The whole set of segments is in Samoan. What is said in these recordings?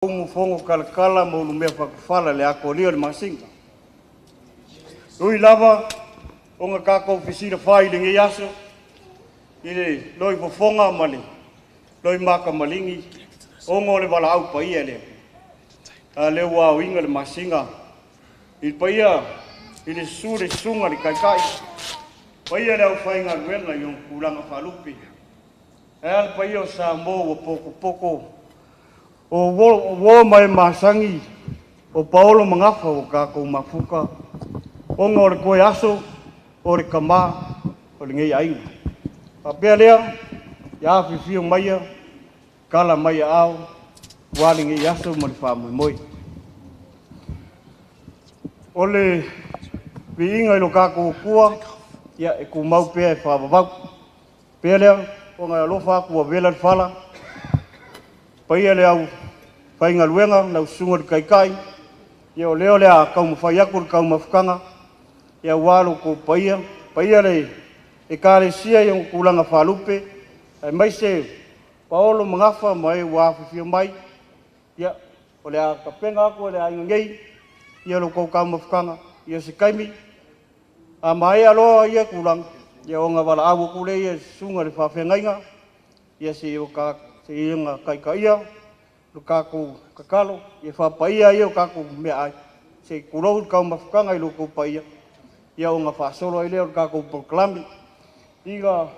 Umu fogo kalakala ma ulumea fatufala le atolia o le masina. Ui lava ona tatou fesilafai i lenei aso i le loifofoga ma le loimatamaligi ona o le valaau paia lea. A lea ua aoina le masina i le paia i le susu i le susuga i le Taitai, paia le aufaigaluega i ona tulaga faalupe. Ae a le paia o Samoa ua potopoto o uo ma e masani o paolo ma gafa ua tatou mafuta ona o le toe aso o le tama o lenei aiga. Faapea lea, ia afifio maia, tala mai aao ua lenei aso ma le faamoemoe. O le viiga i lo tatou Atua, ia e tumau pea e faavavau. Pea lea, ona e alofa atu ua vela le fala, paia le aufaigaluega, lau susuga i le Taitai, ia o lea o le a taumafai atu le taumafataga, ia aua lo outou paia, paia le Ekalesia i ona tulaga faalupe, aemaise paolo ma gafa ma e ua afifio mai, ia o le a tapena atu e le aiga nei ia lo outou taumafataga. Ia se taimi a maea loa ia tulaga, ia ona valaau atu lea i le susuga i le faafeagaiga, ia se i ona taitaia lo tatou tatalo, ia faapaia ia o tatou meaai, se i tulou le taumafataga i lo outou paia, ia ona faasolo ai lea o le tatou polokalame. Ina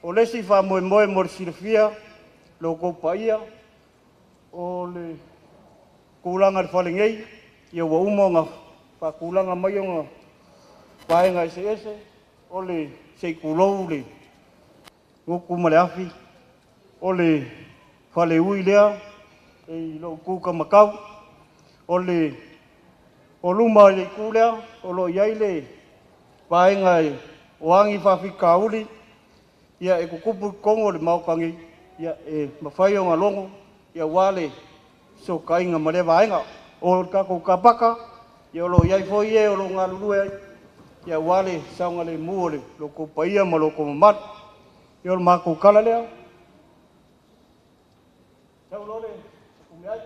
o le isi faamoemoe mo le silafia lo outou paia, o le tulaga i le fale nei, ia ua uma ona faatulaga mai ona vaega eseese, o le se i tulou le gutu ma le afi, o le faleui lea i lou tu matau, o le o luma i le itu lea o lo o i ai le vaega o agi faafitauli, ia e tutupu i totonu o le Maota nei, ia e mafai ona logo aua le fesootaiga ma lea vaega. O le tatou kapaka, ia o lo o i ai foi e o lo o galulue ai aua le saogalemu o lo outou paia ma lo outou mamalu. Ia o le matou tala lea. Sau loa le umiai.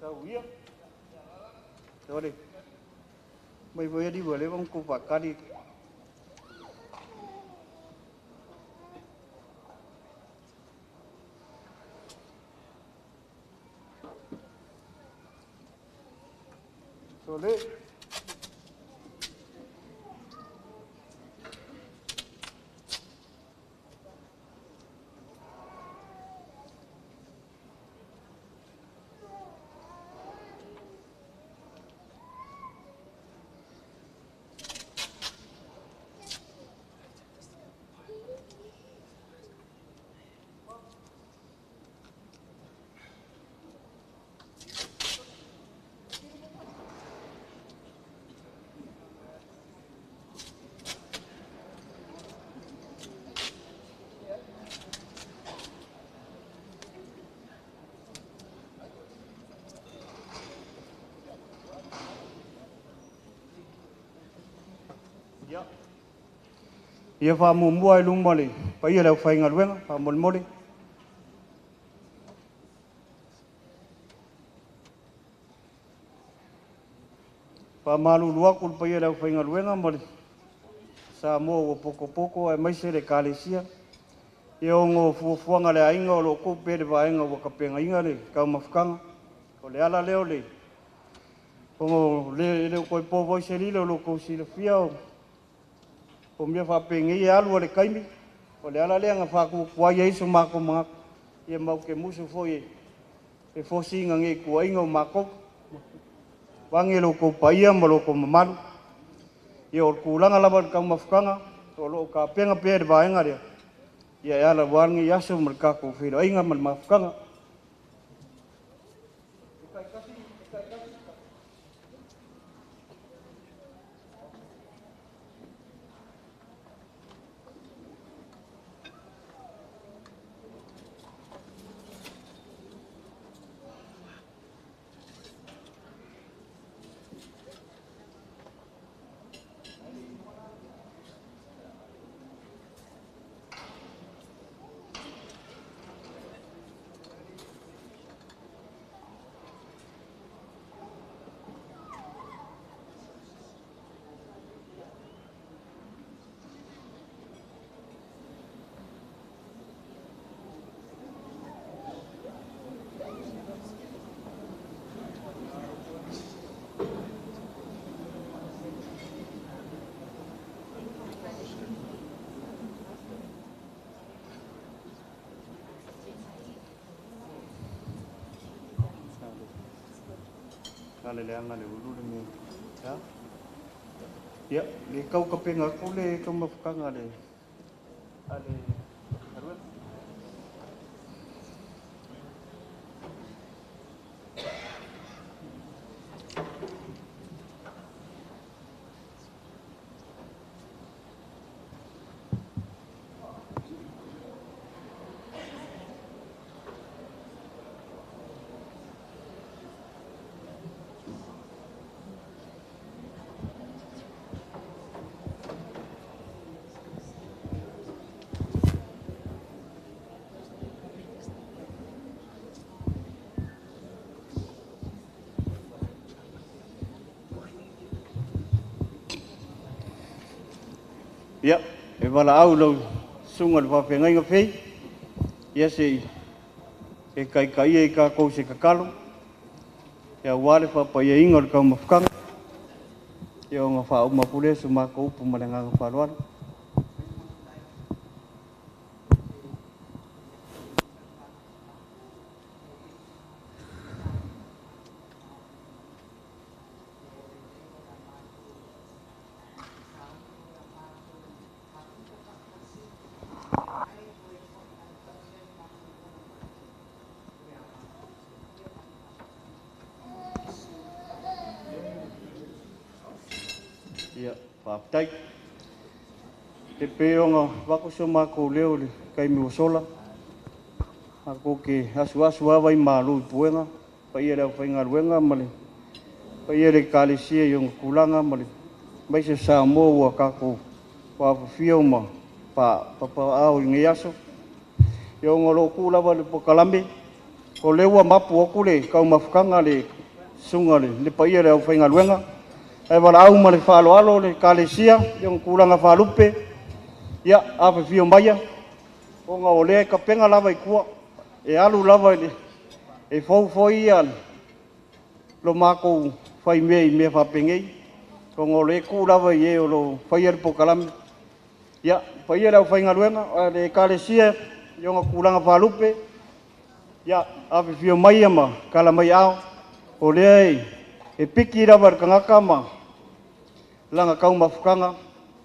Sau ia. Sole. Mai voi ali ua leva ona tou faatali. Sole. Ia faamuamua i luma le paia o le aufaigaluega faamolemole. Faamalulu atu le paia o le aufaigaluega ma le Samoa ua potopoto aemaise le Ekalesia. Ia ona o fuafuaga a le aiga o lo o tuu pea le vaega ua tapenaina le taumafataga. O le ala lea o le ona o le e le o toe po foi se lilo i lo outou silafia o mea faapenei e alu a le taimi. O le ala lea na faatuatuai ai so matou manatu, ia ma ou te musu foi e fosiga nei i tuuaiga o matou. Vaeane lo outou paia ma lo outou mamalu. Ia o le tulaga lava i le taumafataga o lo o tapena pea le vaega lea, ia e ala aua lenei aso ma le tatou feiloaiga ma le mafutaga. Ale leaga le ulu le mea. Ia. Ia, le tau kapega atu le taumafataga a le galuega. Ia, e valaau lau susuga i le faafeagaiga fei, ia se i e taitaia i tatou i se tatalo, ia aua le faapaiaina o le taumafataga, ia ona faauma atu lea o se matou upu ma le agaga faaaloalo. Ia, faafetai. E pei ona avatu so matou leo i le taimi ua sola, matou te asuasu lava vaimalu i puega, paia i le aufaigaluega ma le paia i le Ekalesia i ona tulaga ma le aemaise o Samoa ua tatou afifio ma papaaao i lenei aso. Ia ona o lo o tuu lava le polokalame, o lea ua mapu atu le taumafataga a le susuga i le paia i le aufaigaluega, ae valaau ma le faaaloalo le Ekalesia i ona tulaga faalupe, ia afifio maia, ona o lea e tapena lava i tua, e alu lava i le, e fou foi lo matou faimea i mea faapenei, ona o lea e tuu lava i e o lo o faia le polokalame. Ia, paia i le aufaigaluega, le Ekalesia i ona tulaga faalupe, ia afifio maia ma tala mai aao, o lea e piki lava i le tagata ma lana taumafataga,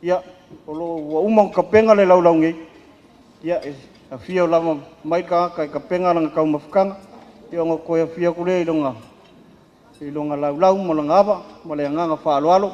ia, o lo o ua uma ona tapena le laulau nei, ia, e afio lava mai le tagata e tapena lana taumafataga, ia ona toe afio atu lea i lona laulau ma lona ava ma le agaga faaaloalo.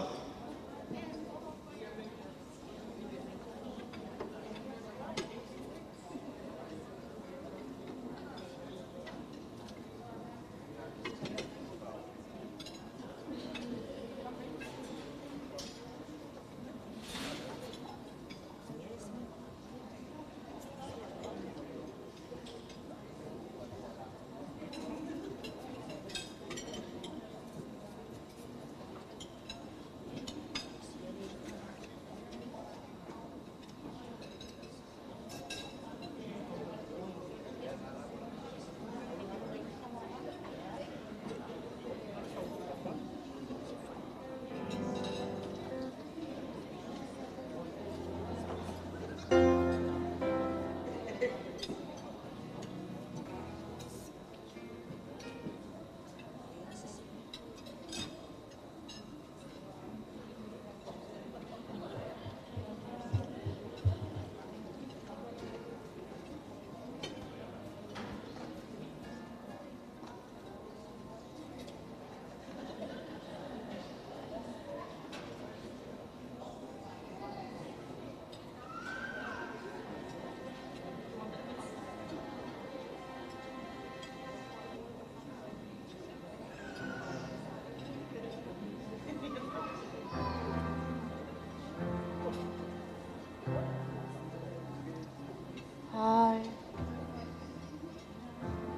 Hi.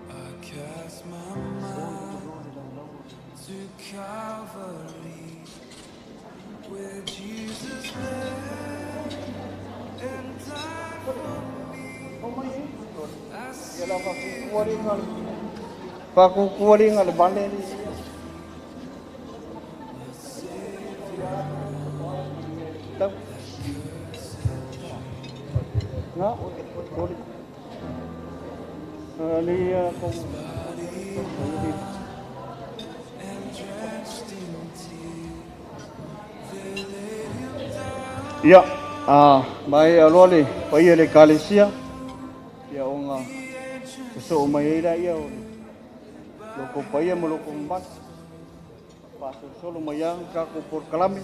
I cast my mind to Calvary, where Jesus bled and died for me. I see Faakukualiga le vale le tau. Nga, koli. Ali ko. and drenched Ia, maea loa le paia le Ekalesia, ia ona sosoo mai ai laia o lo outou paia ma lo outou mamalu, faasolosolo mai lava le tatou polokalame.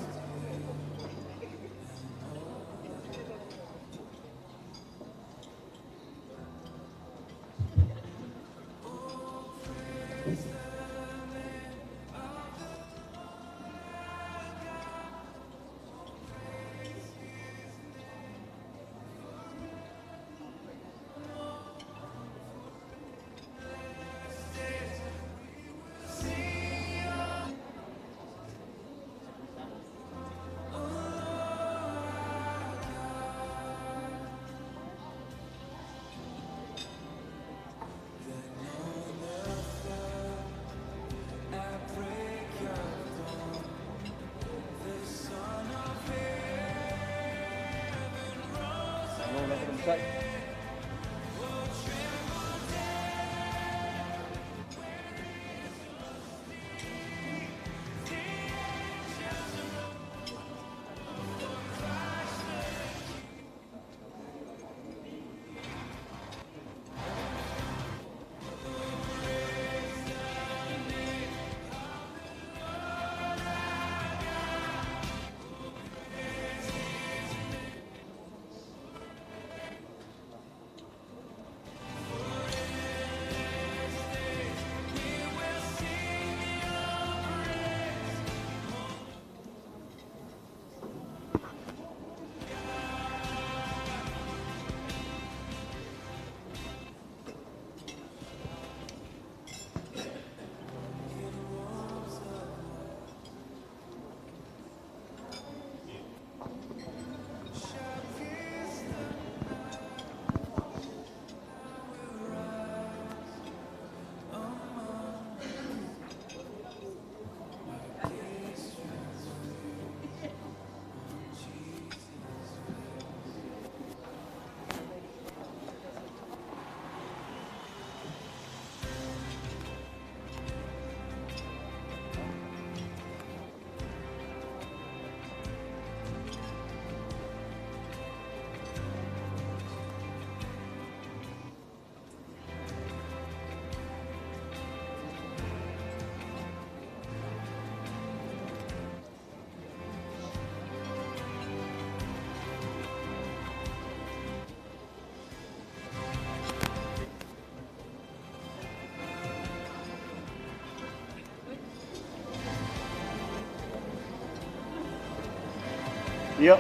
Ia,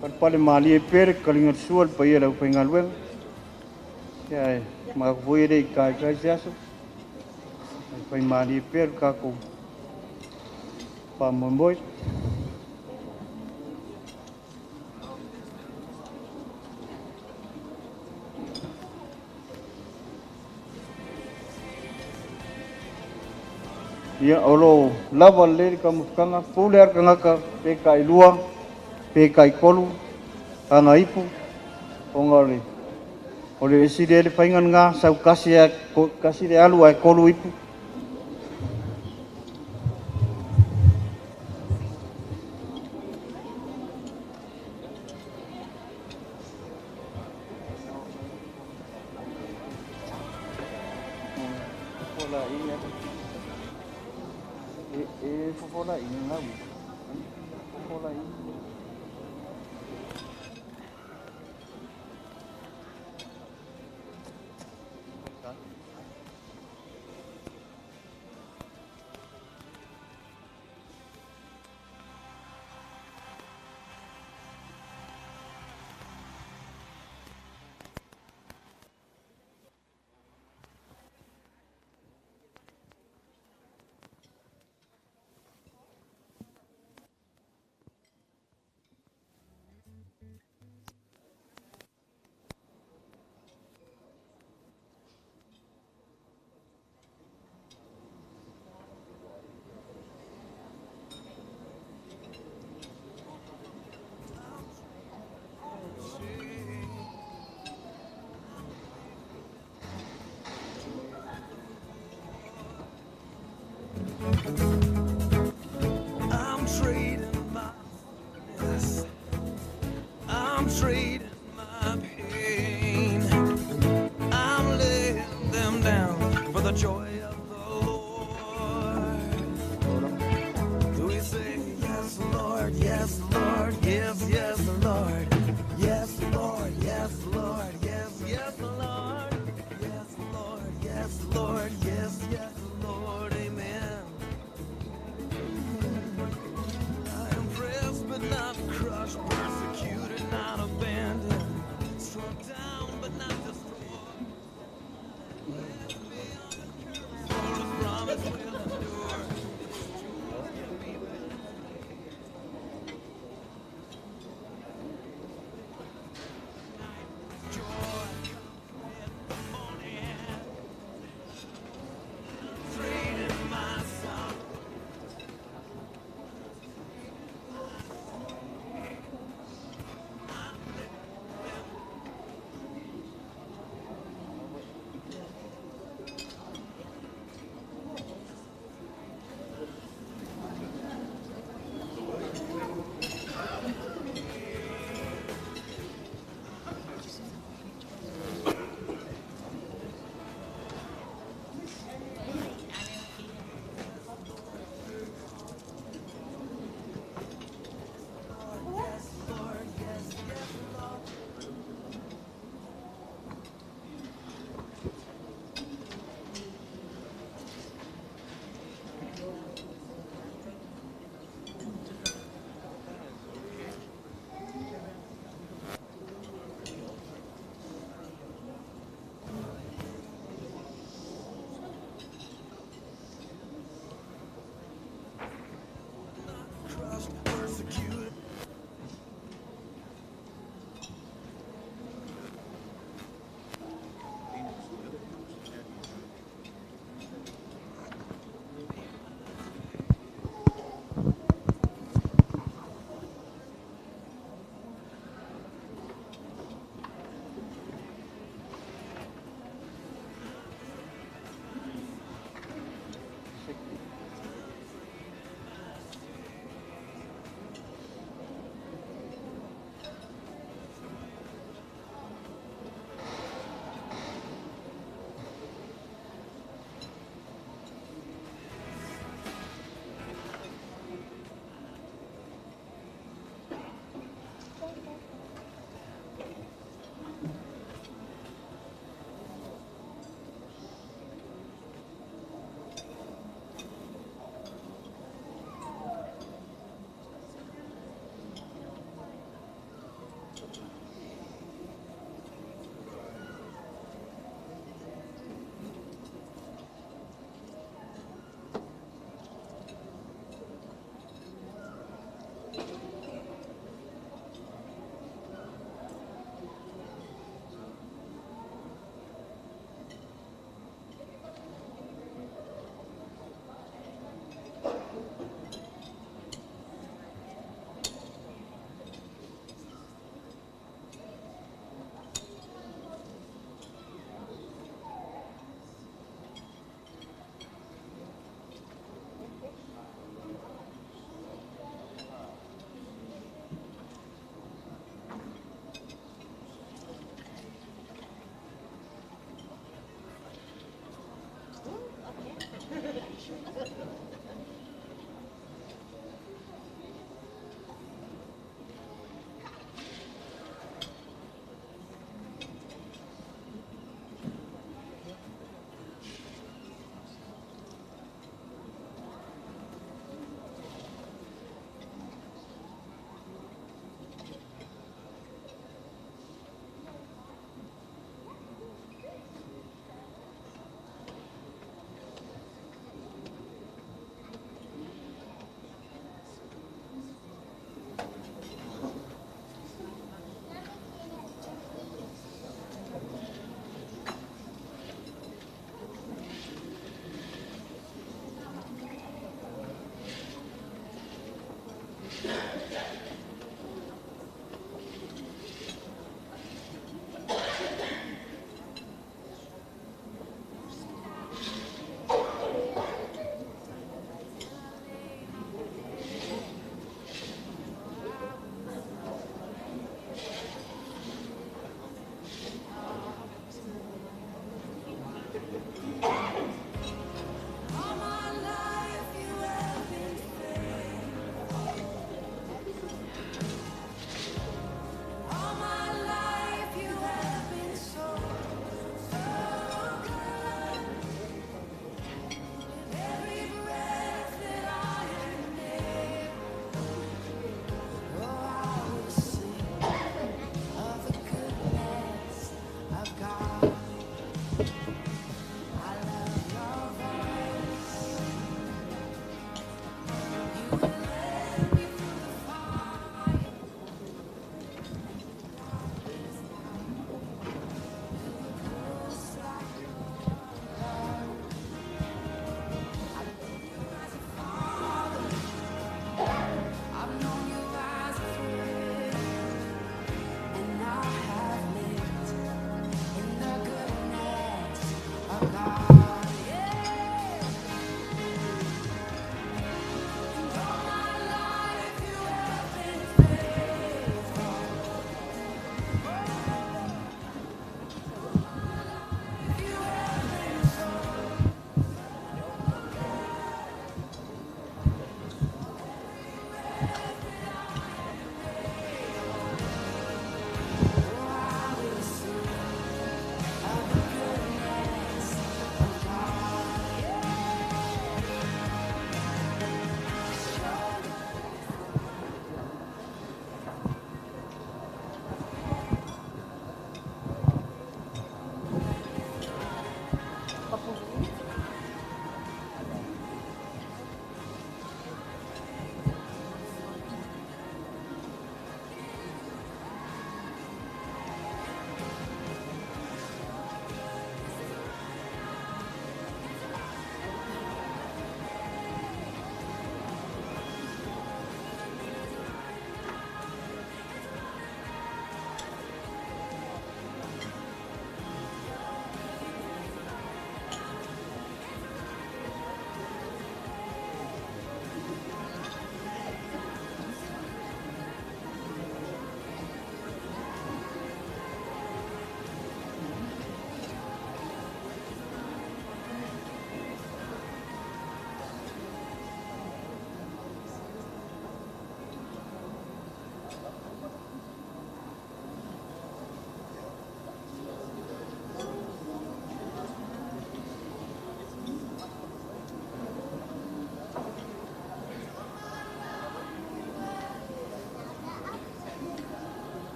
palepale malie pea le taliga o le sua i le paia o le aufaigaluega. Ia e manatu foi e le i taitai se aso, ae faimalie pea le tatou faamoemoe. Ia, o lo o lava lelei le taumafataga, pule lava le tagata pe tailua pe taitolu ana ipu, ona o le isi lea le faiga lena, sau tasi, tasi le alu ae tolu ipu. E fofola i ngau. Fofola i.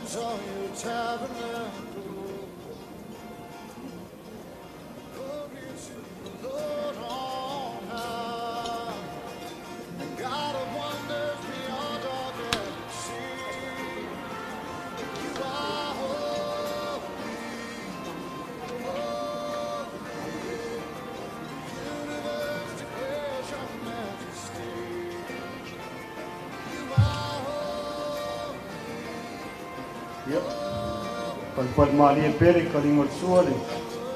Heavens are your tabernacle. Glory to the Lord on high. And God of wonders beyond all can see. You are holy, holy. The universe declares your majesty. You are holy. Ia, palipalimalie pea le kaliga o le sua le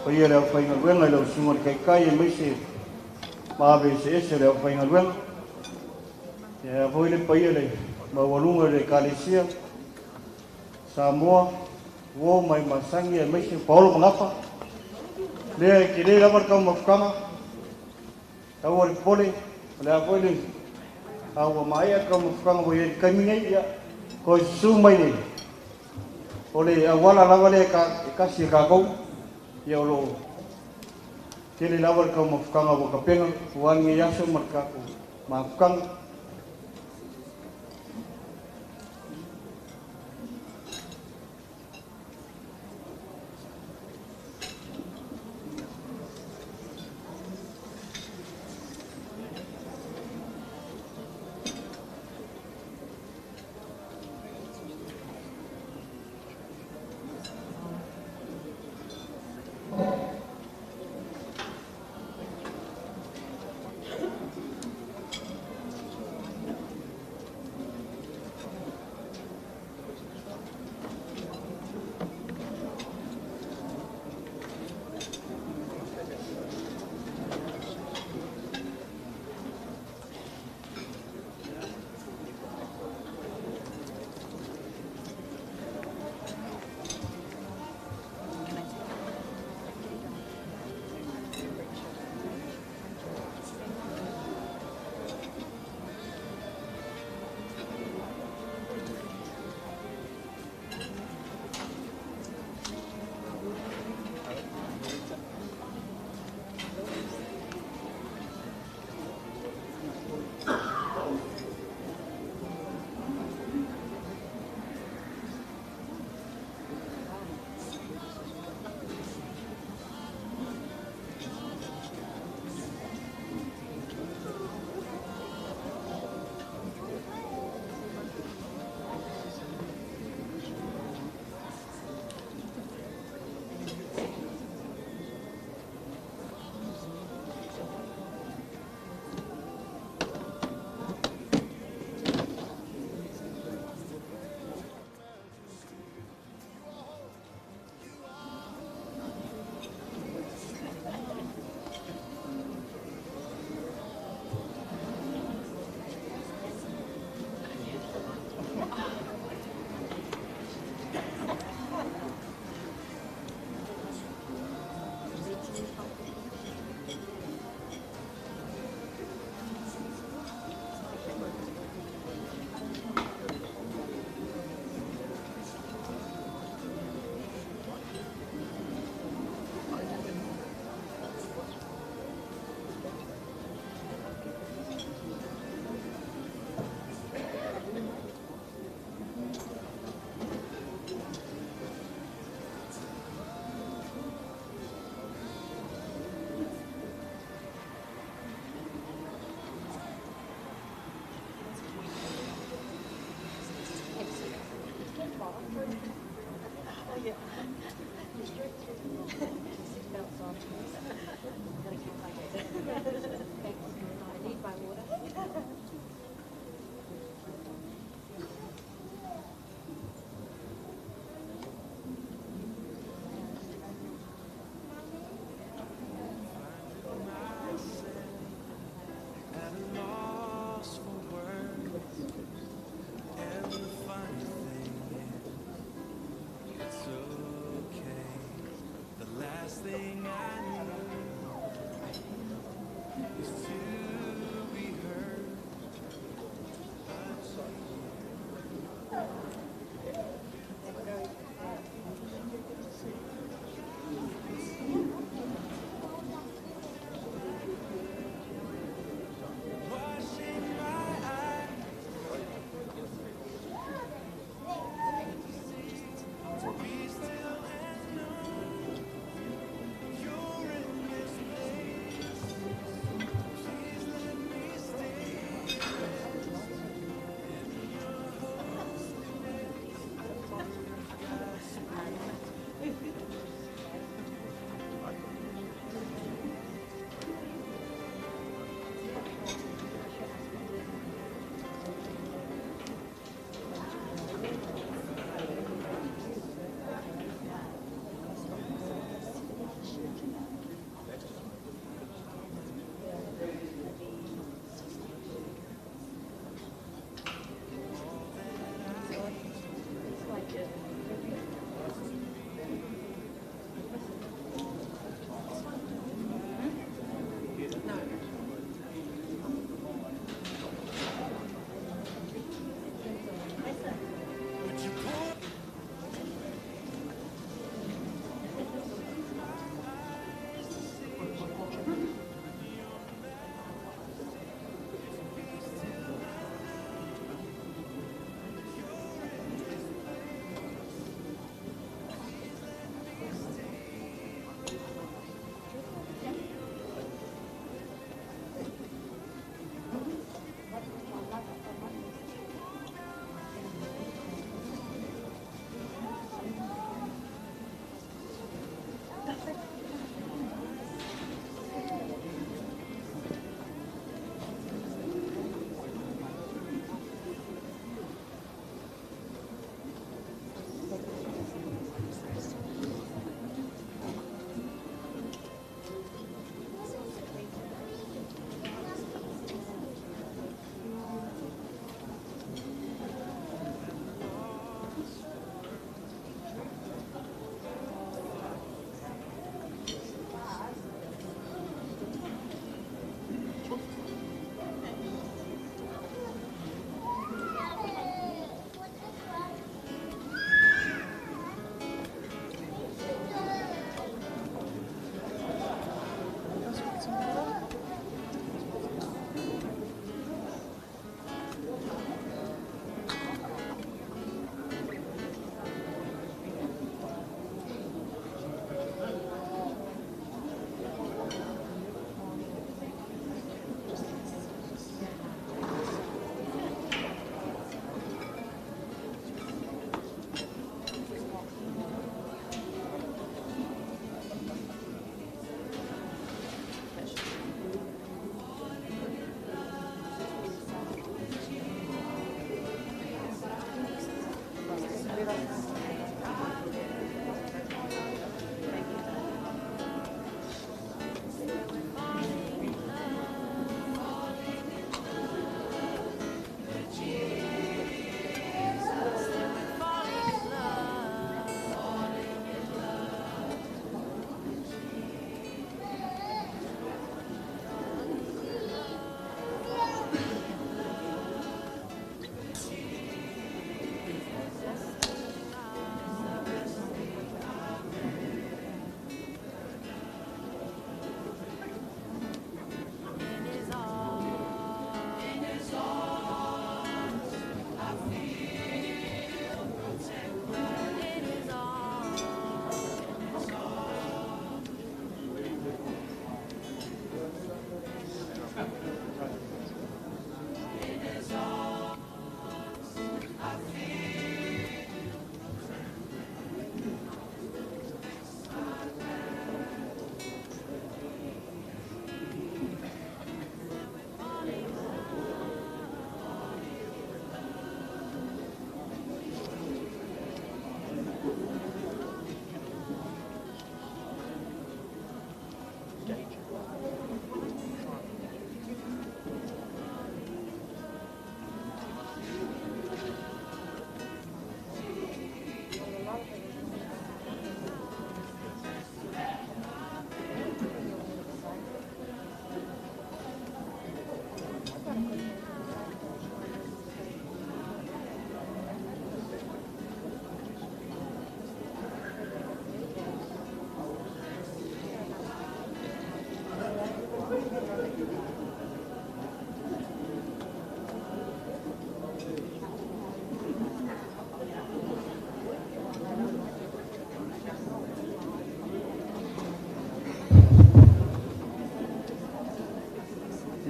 paia le aufaigaluega i lau susuga i le taitai aemaise ma ave eseese le aufaigaluega. Ia foi le paia le maualuga i le ekalesia Samoa, uo ma e masani aemaise paolo ma gafa. Lea e telē lava le taumafataga, taua le popole, o le a foi le a ua maea le taumafataga ua i ai i le taimi nei, ia toe susū mai le o le auala lava lea e tasi e tatou, ia o loo tele lava le taumafataga ua tapena aua lenei aso ma le tatou mafutaga. Seatbelts on. Gotta keep hydrated. Thanks. I need my water. At a loss for words. And the funny thing is, it's okay. The last thing I need is to be heard.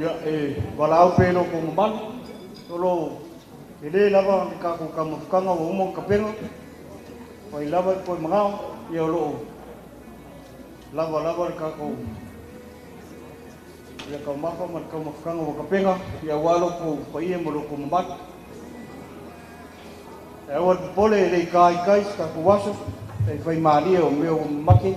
Ia, e valaau pea i lo outou mamalu, o lo o tele lava le tatou taumafataga ua uma ona tapena, fai lava le toe manao, ia o lo o lava lava le tatou taumafa ma le taumafataga ua tapena, ia aua lo outou paia ma lo outou mamalu. E aua le popole e le i ta i tai se tatou aso, se i fai malie o mea ua mamate.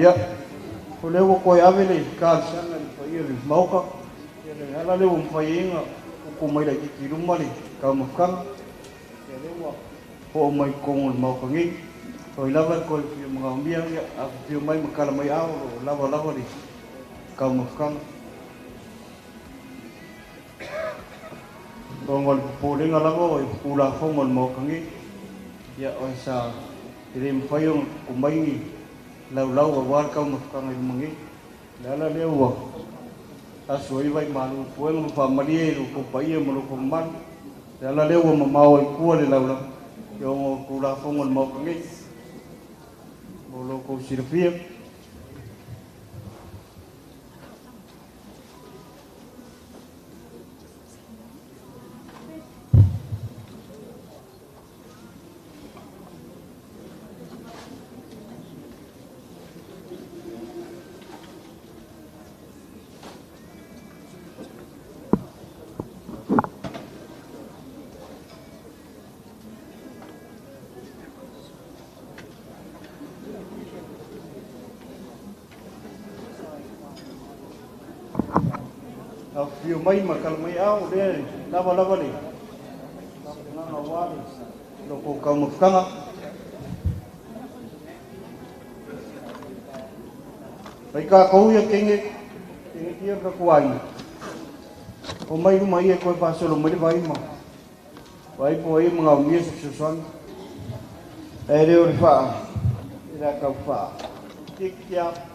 Ia, o lea ua toe ave le talosaga i le paia o le Maota, ia le ala lea ua mafai ai ona tutu mai laitiiti i luma le taumafataga, ia lea ua oo mai i totonu o le Maota nei. O ai lava e toe fia manaomia, ia afifio mai ma tala mai ao, o lo o lava lava le taumafataga. Ona o le popolega lava o Tulafono a le Maota nei, ia o sa e le mafai ona tutu mai ni Laulau auā le taumafataga i luma nei. O le ala lea ua aso ai vaimalu i puega ma faamalie i lo outou paia ma lo outou mamalu. O le ala lea ua mamao ai i tua le laulau e ona o Tulafono a le Maota nei mo lo outou silafia. Afifio mai ma tala mai ao, lea e lava lava le tapenaga aua le tou taumafataga. Mai tatou ia teine, teine tia le tatou aiga. O mai luma ia e toe faasolo mai le vai ma vai po ai manaomia se fesoasoani. Ae le o le faa, e le a tau faa. Tiatia.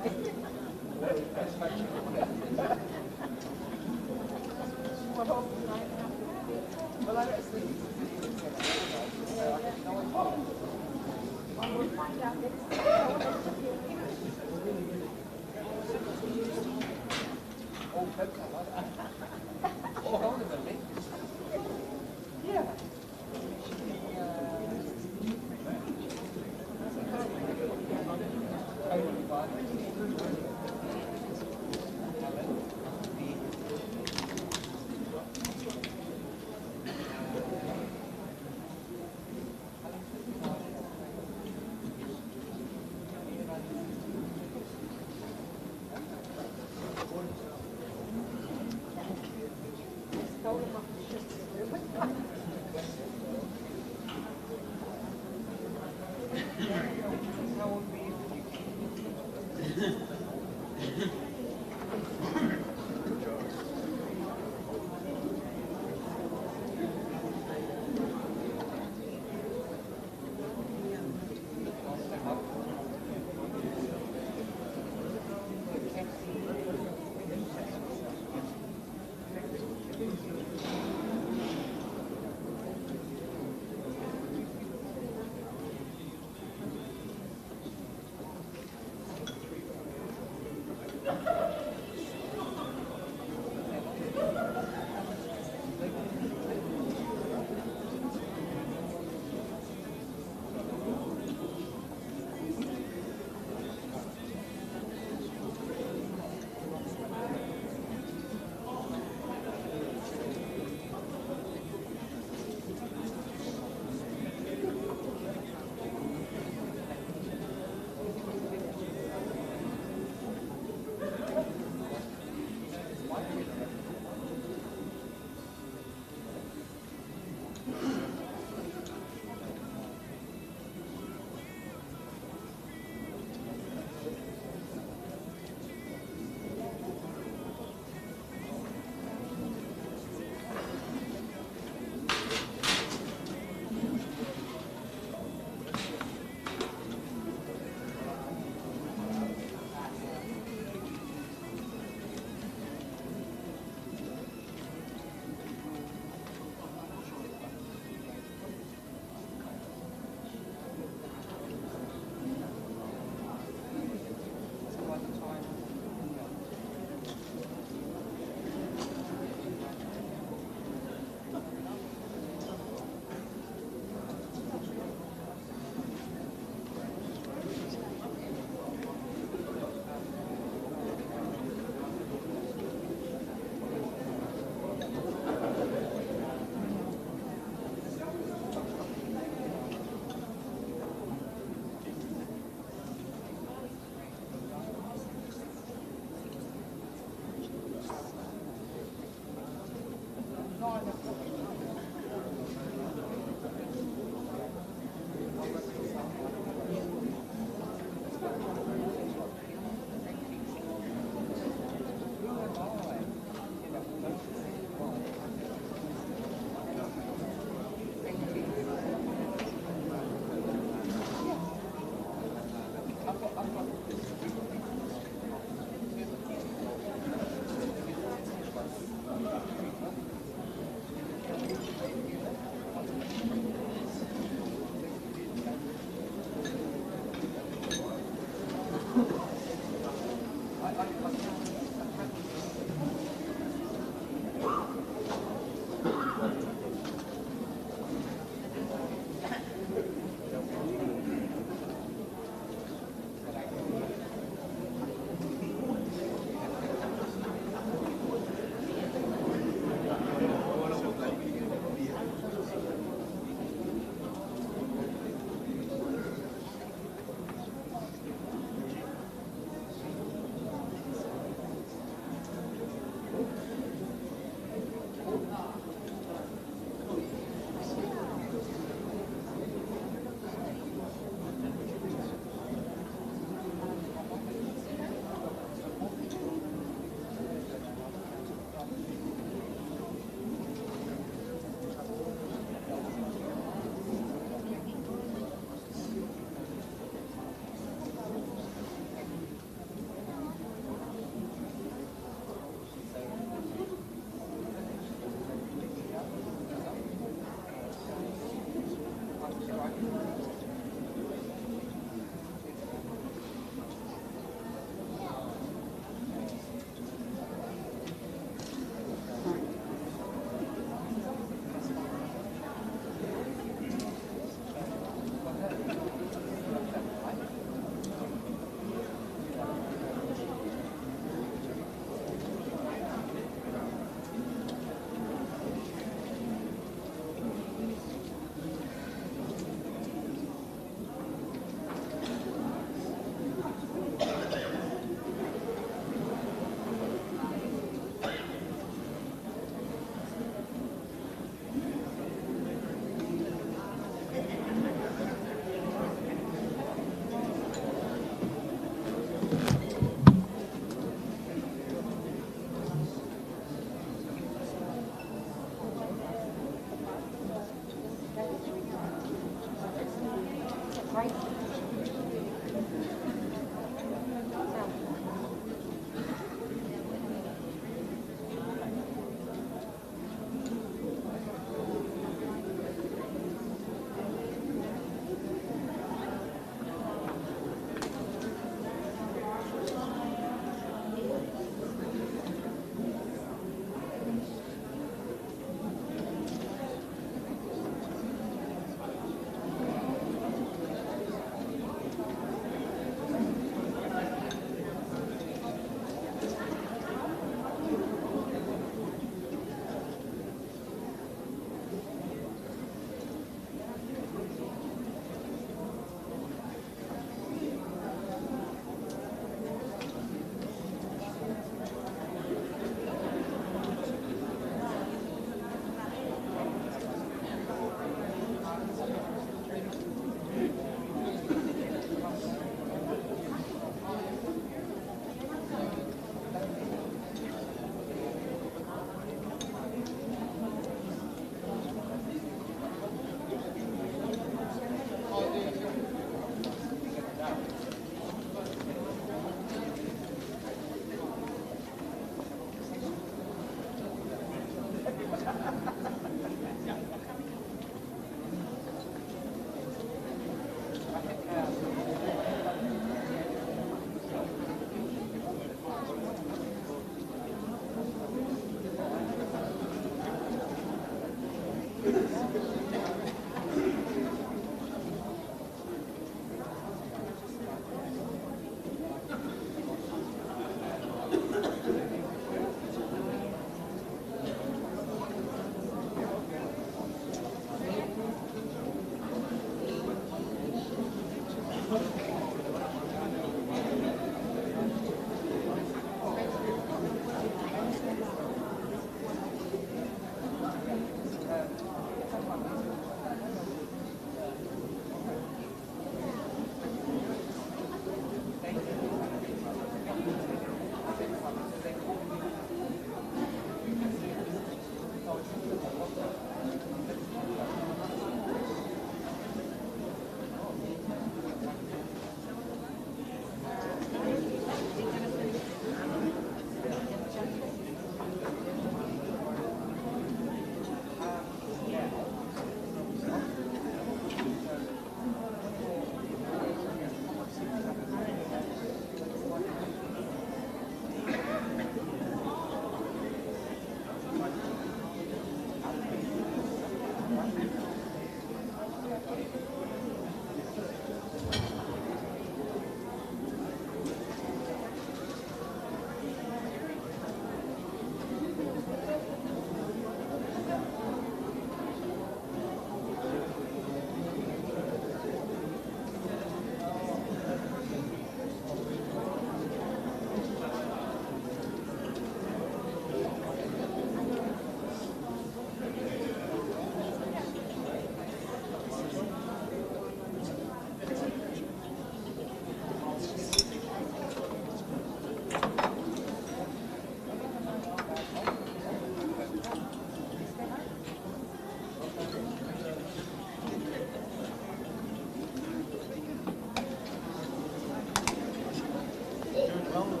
rolling.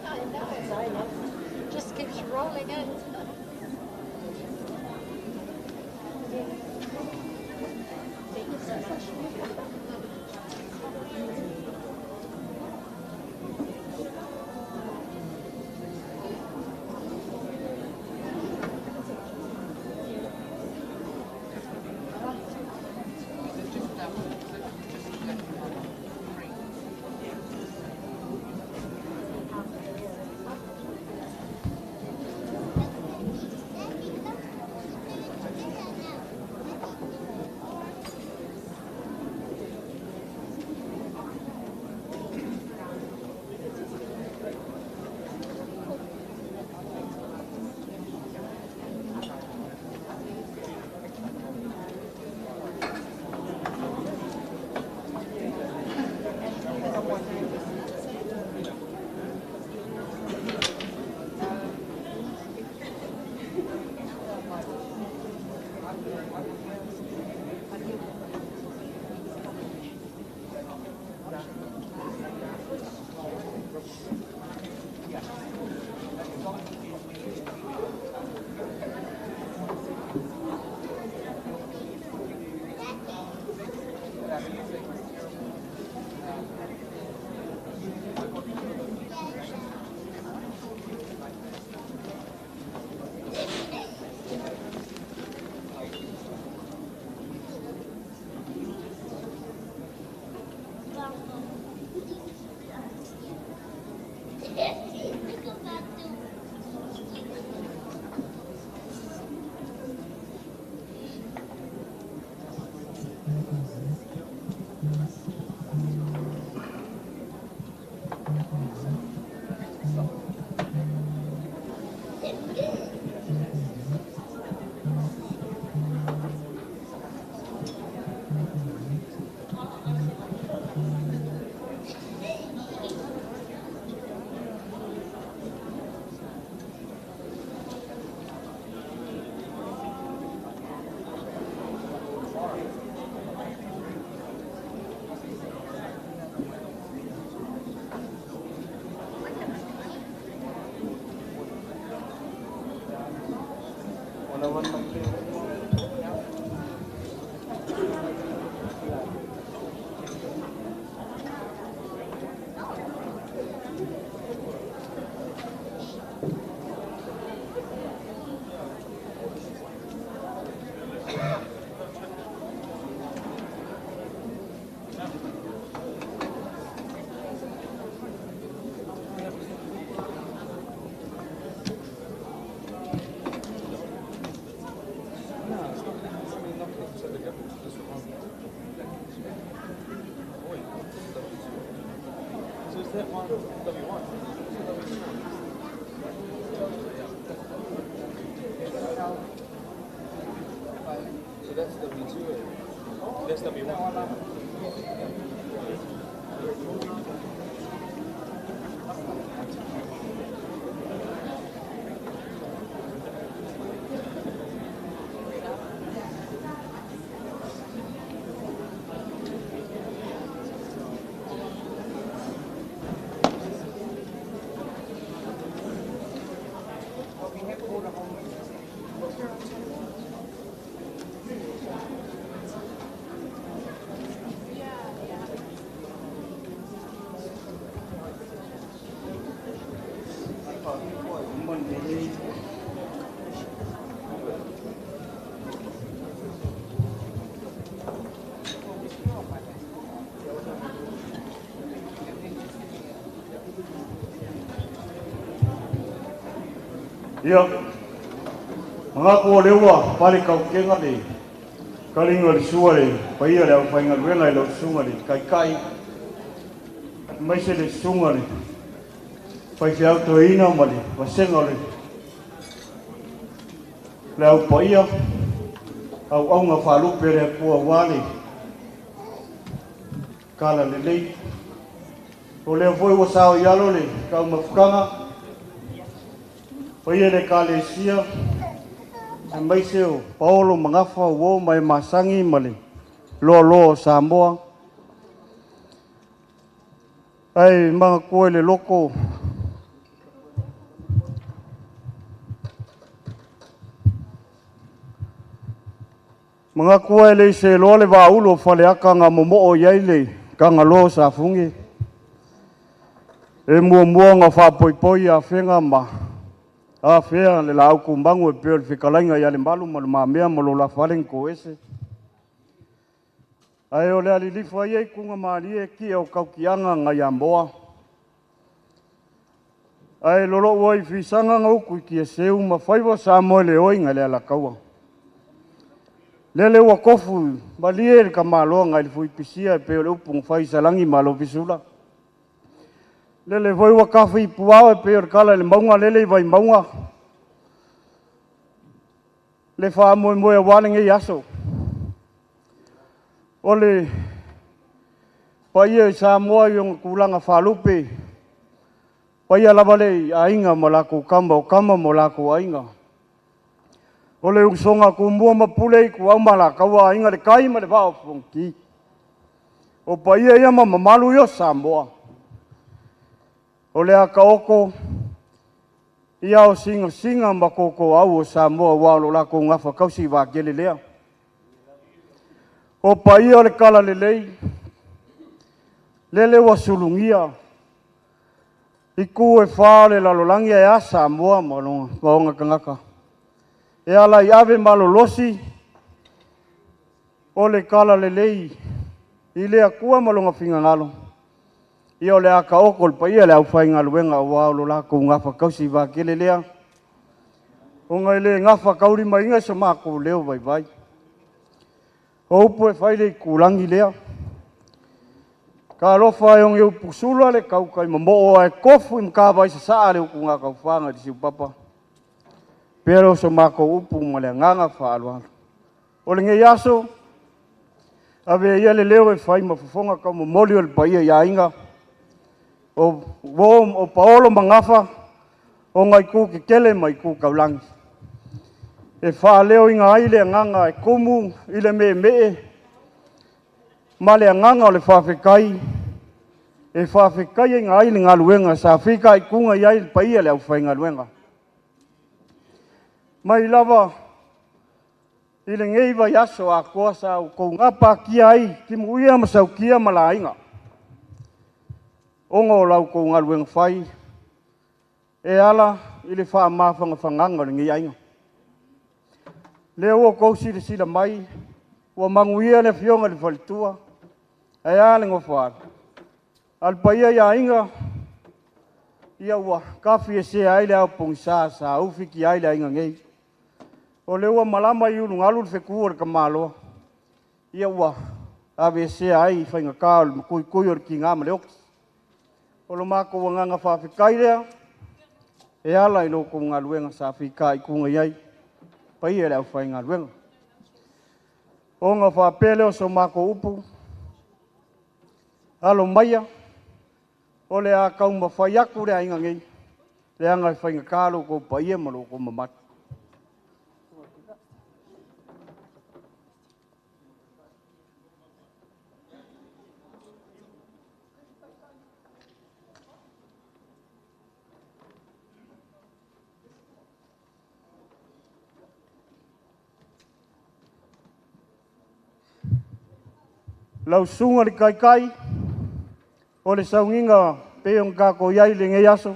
I know, I know. Just keeps rolling in. Thank you so much. Ia, manatu o lea ua pale tautega le taliga o le sua i le paia o le aufaigaluega i lau susuga i le Taitai, aemaise le susuga i le faifeau toeaina ma le vasega o le au paia, auauna faalupe a le Atua aua le talalelei. O lea foi ua sao i alo le taumafutaga, paia le Ekalesia, aemaise o paolo ma gafa uo ma e masagi ma le loaloa o Samoa. Ae manatua i le loto manatua e le i seloa le vaaulu o Faleata na momoo i ai le Tagaloa o Safune, e muamua ona faapoipoi afega ma afea le laau tumanu e pei o le fetalaiga ia Lemalu ma Le Mamea ma lo la fale na toese. Ae o le alilifa ia i tugamalie tia o tautiaga nai Amoa. Ae lolou ai fisaga na utu i tiaseu ma faiva Samoa le oi na le alataua. Lele ua tofu malie le tamaloa nai le fuipisia e pei o le upu na fai i Salani ma Alofisula. Lele foi ua tafi i puao e pei o le tala i le mauga lele i Vaimauga. Le faamoemoe aua lenei aso. O le paia i Samoa i ona tulaga faalupe, paia lava lea i Aiga ma latou Tama, o Tama ma o latou Aiga. O le usoga a Tumua ma Pule, Ituau ma Alataua, Aiga i le Tai ma le Vaa o Fonoti. O paia ia ma mamalu ia o Samoa, o le a taoto i ao sinasina ma tootooau o Samoa aua o lo latou gafatausi vaatele lea. O paia o le talalelei, lele ua sulugia itu e fa o le lalolagi ae a Samoa ma ona tagata e ala i ave malolosi o le talalelei i le Atua ma lona finagalo, ia o le a taoto le paia o le aufaigaluega aua o lo latou gafatausi vaatele lea, ona e le gafataulimaina so matou leo vaivai. O upu e fai i le itulagi lea, talofa e oge upusula le tautai momoo ae tofu i Matavai Sasaa le utugataufaga i le siupapa. Pea lea o so matou upu ma le agaga faaaloalo. O lenei aso, ave ia le leo e fai ma fofoga taumomoli o le paia i aiga, o uo o paolo ma gafa, ona i itu tetele ma itu taulagi, e faaleoina ai le agaga e tumu i le meemee ma le agaga o le faafetai, e faafetaiaina ai le galuega sa fitaituga i ai le paia o le aufaigaluega. Mai lava i lenei vaiaso atoa sa outou gapatia ai timuia ma sautia ma laina, ona o la outou galuega fai e ala i le faamafanafanaga o lenei aiga. Lea ua outou silasila mai ua manuia le afioga i le faletua, ae a le nofoaalo, a o le paia i aiga, ia ua tafiesea ai le ao pogisa sa ufitia ai le aiga nei. O lea ua malama i ulugalu le fetu o le tamaloa, ia ua aveesea ai faigata o le tuitui o le tiga ma le oti. O lo matou agaga faafetai lea e ala i lo outou galuega sa fitaituga i ai, paia i le aufaigaluega. Ona faapea lea o so matou upu, alo maia, o le a taumafai atu le aiga nei, leaga e faigata lo outou paia ma lo outou mamalu. Lau susuga i le Taitai o le sauniga pei ona tatou i ai i lenei aso,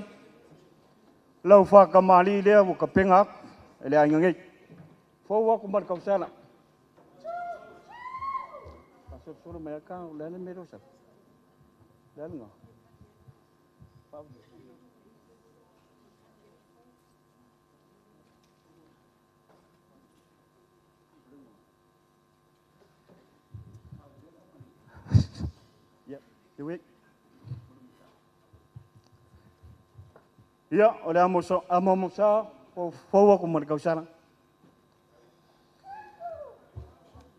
lau faatamalii lea ua tapena atu e le aiga nei. Fou atu ma le tausala. Faasolosolo mai lava ta, o le a le mea lea ua sau? Le a lena? Ia, o le amoamosa ua fou atu ma le tausala.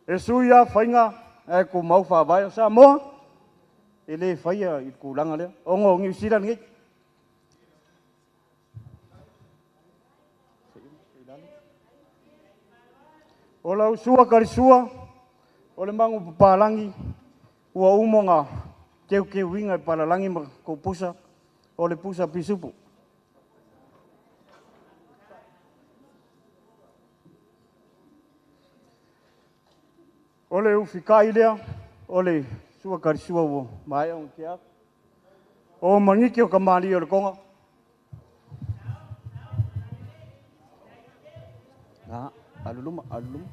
E sui lava faiga ae tumau faavae o Samoa, e le faia i le tulaga lea, ona o Niu Sila lenei. O lau sua talisua, o le manupapalagi ua uma ona Keukeuiga e palalagi ma kou pusa o le pusa pisupu. O le ufikai lea, o le sua karisua ua maea ona tea atu. O mangiki o ka mali o le konga. Na, aluluma, aluluma.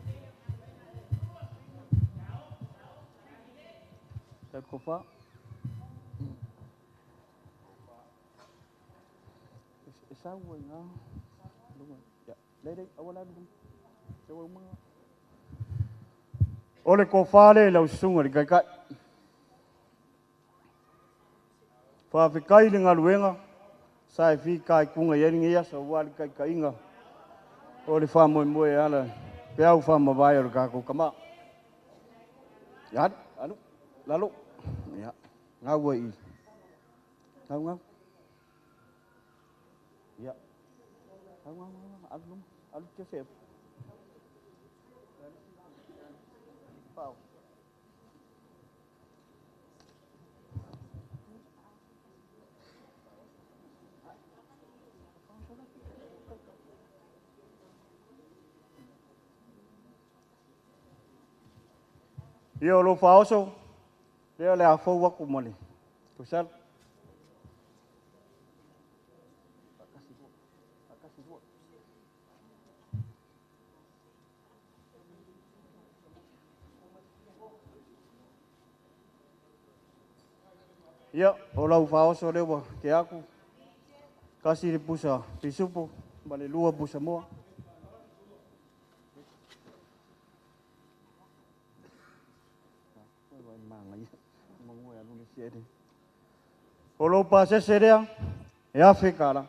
Tau kofa. E sau ai ngā. Luma. Ya, lele, awala luma. Se ua uma. O le kofa le lau susuga le kaikai. Faafetai le galuega sa e fitaituga i ai lenei aso aua le taitaiga o le faamoemoe e ala peau faamavae o le tatou tama. Ia, alu, lalo. Ia, gau ai i. Gau, gau. Ia. Gau, gau, gau, alu luma, alu te se. Pau. Ia o lo faaoso lea o le a fou aku ma le tausala. Ia, o lau faaoso lea ua ke aku, kasi le pusa pisupo ma le lua pusa moa. O lou pasese lea, e $1,000.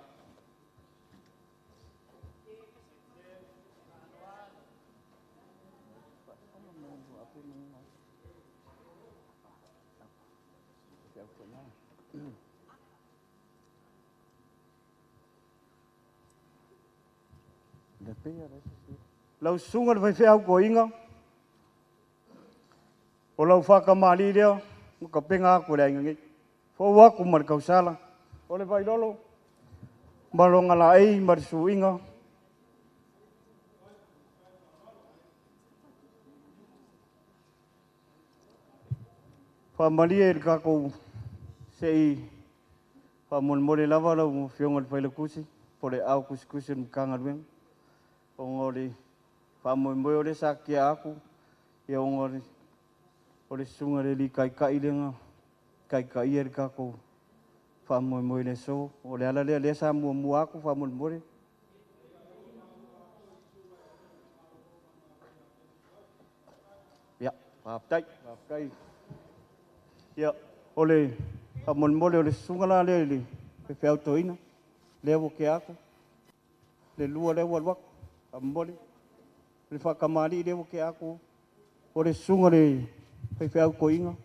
Lau susuga le faifeau toeaina, o lau whakamali lea, ma ka penga aku le aiga nei. Fou aku ma le tausala, o le vailolo, ma longa laei ma le suiga. Whamalie i le kākou sei whamolemole lava lau afioga i le Failautusi, po o le ao kusikusi o le Matagaluega. Ona o le faamoemoe o le sa tia aku, ia ona o le susuga i le alii taitai lea na taitaia le tatou faamoemoe i le aso. O le ala lea, lea sa muamua atu faamolemole. Ia, faafetai, faafetai. Ia, o le faamolemole o le susuga la lea i le faifeau toeaina, lea ua tea atu, le lua lea ua alu atu, faamolemole. Le faatamalii lea ua tea atu, o le susuga i le faifeau toeaina.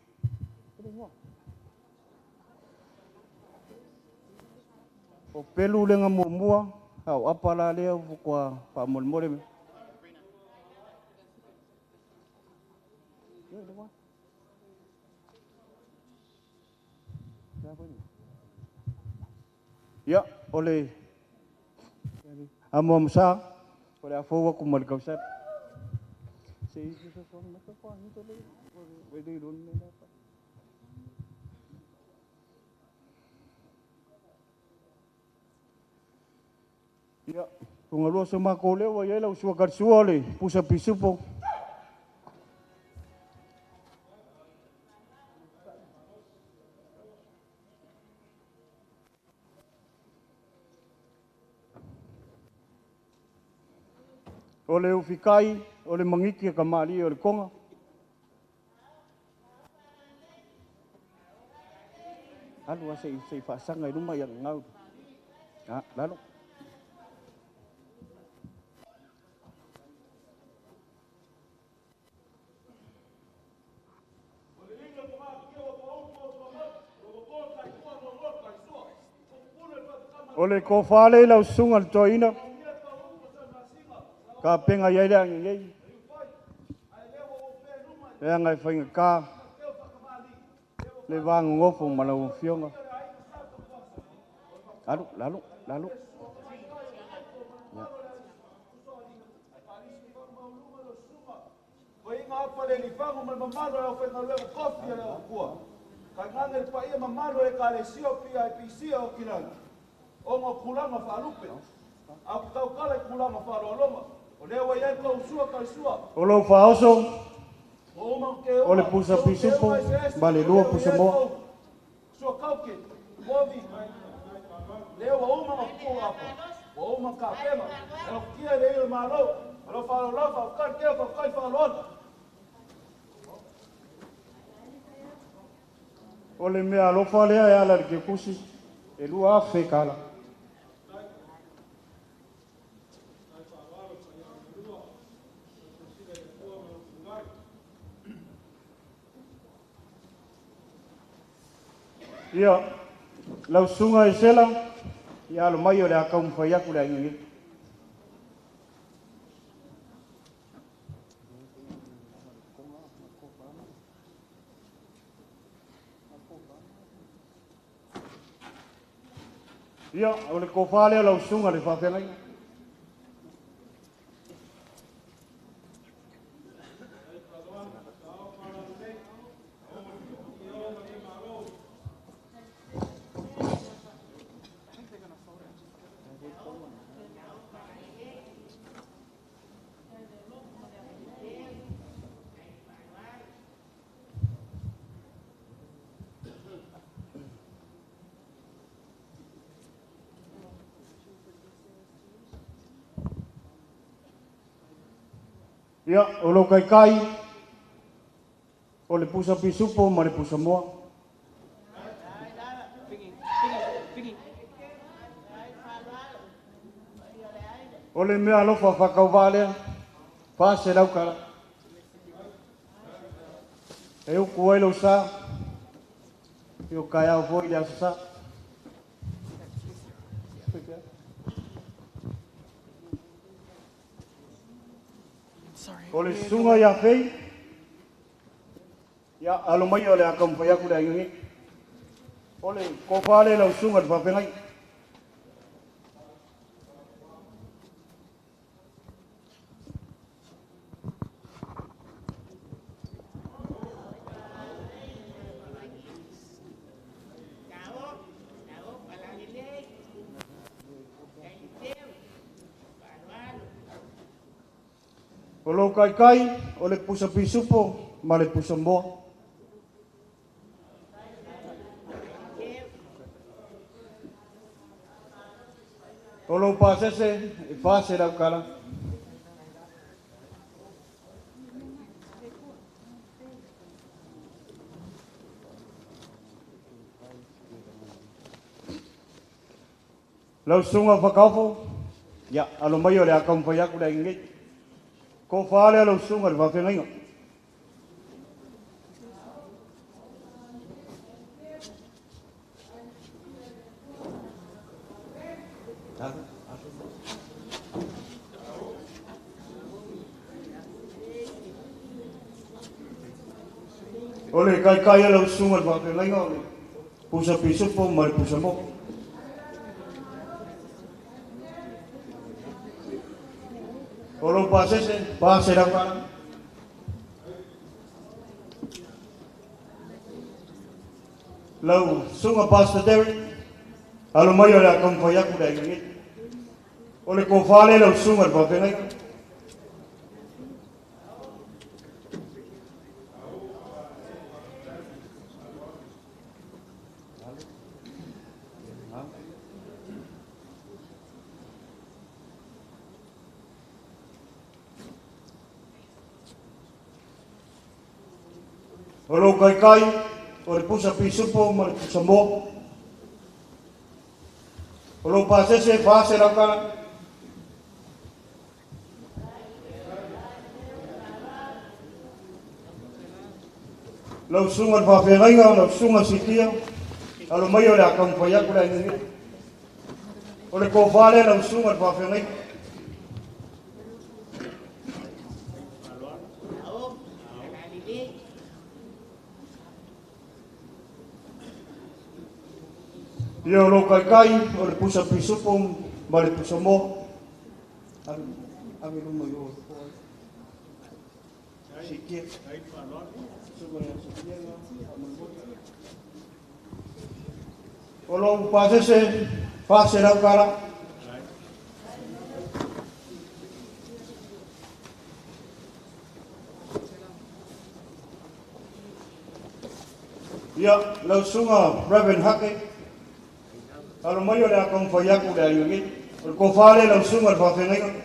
O pelu le nga muamua, a o apa la lea ua faatoa faamolemole. Ia, o le amoamosa, o le a fou aku ma le tausala. Se i se so ma ka pa ni to le o le lo me la pa. Ia, tunga lua so ma ko leo ia lau sua karsua o le pusa pisupo. O le ufikai, o le mangiki e ka maali o le konga. Alu a sei, sei whaasanga i luma ia ngau. Ah, lalo. O le kofale i lau susuga le toeaina. Ka penga i ai le agi nei. Le anga e whainga ka. Le vagogofo ma lau afioga. Alu, lalo, lalo. Ia. O lou faaoso, o le pusa pisupo ma le lua pusa moa. O le mea alofa lea e ala i le kekusi, e 2,000 tala. Ia, lau susuga i Sela, ia alo mai o le a taumafai atu le aiga nei. Ia, o le tofa lea lau susuga i le faafeagaiga. Ia, o lou kaikai, o le pusa pisupo ma le pusa moa. O le mea alofa faakauvaa lea, 400 tala. E uku ai lou sa, i o kaeao foi le aso sa. O le susuga ia Fei, ia alo mai o le a taumafai atu le aiga nei. O le tofa lea lau susuga i le faafeagai. O lou kaikai, o le pusa pisupo ma le pusa moa. O lou pasese, e 400 tala. Lau susuga whakaofo, ia, alo mai o le a taumafai atu le aiga nei. Tofa lea lau susuga i le faafeagaiga. O le kaikai a lau susuga i le faafeagaiga o le pusa pisupo ma le pusa moa. O lou pasese, 400 tala. Lau susuga Pastor Derek, alo mai o le a taumafai atu le aiga nei. O le tofa lea lau susuga i le faafeagaiga. O lou kaikai, o le pusa pisupo ma le pusa moa. O lou pasese, 400 tala. Lau susuga i le faafeagaiga, lau susuga Sitia, alo mai o le a taumafai atu le aiga nei. O le tofa lea lau susuga i le faafeagaiga. Ia o lo kaikai o le pusa pisupo ma le pusa moa. Ave luma i o. Sikia. O lo pasese, pase lau kara. Ia, lau sunga Reverend Hake. Alo mai o le akong whaiaku le ainga. O le kofale lau sunga le whawhengainga.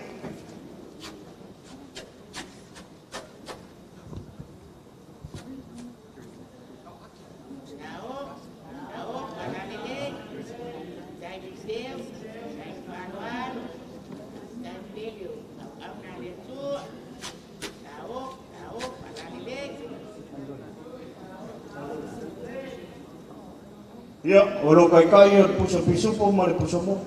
Ia, o lo kaikai o le pusa pisupo ma le pusa mo.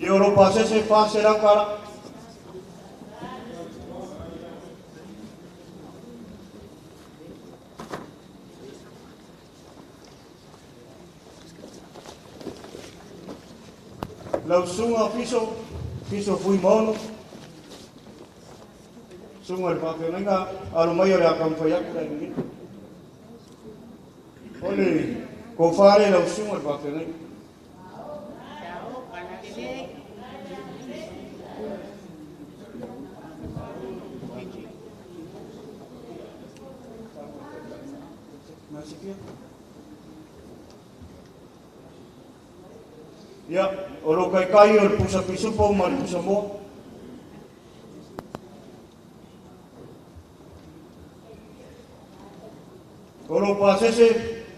Ia o lo pasese pase lau kara. Lau sunga fiso, fiso fui maono. Sunga le whawhengainga, alo mai o le akam whaiaku le ngi. O le kowhare lau sunga le whawhengainga. Ia, o lo kaikai o le pusa pisupo ma le pusa moa. O lo pasese,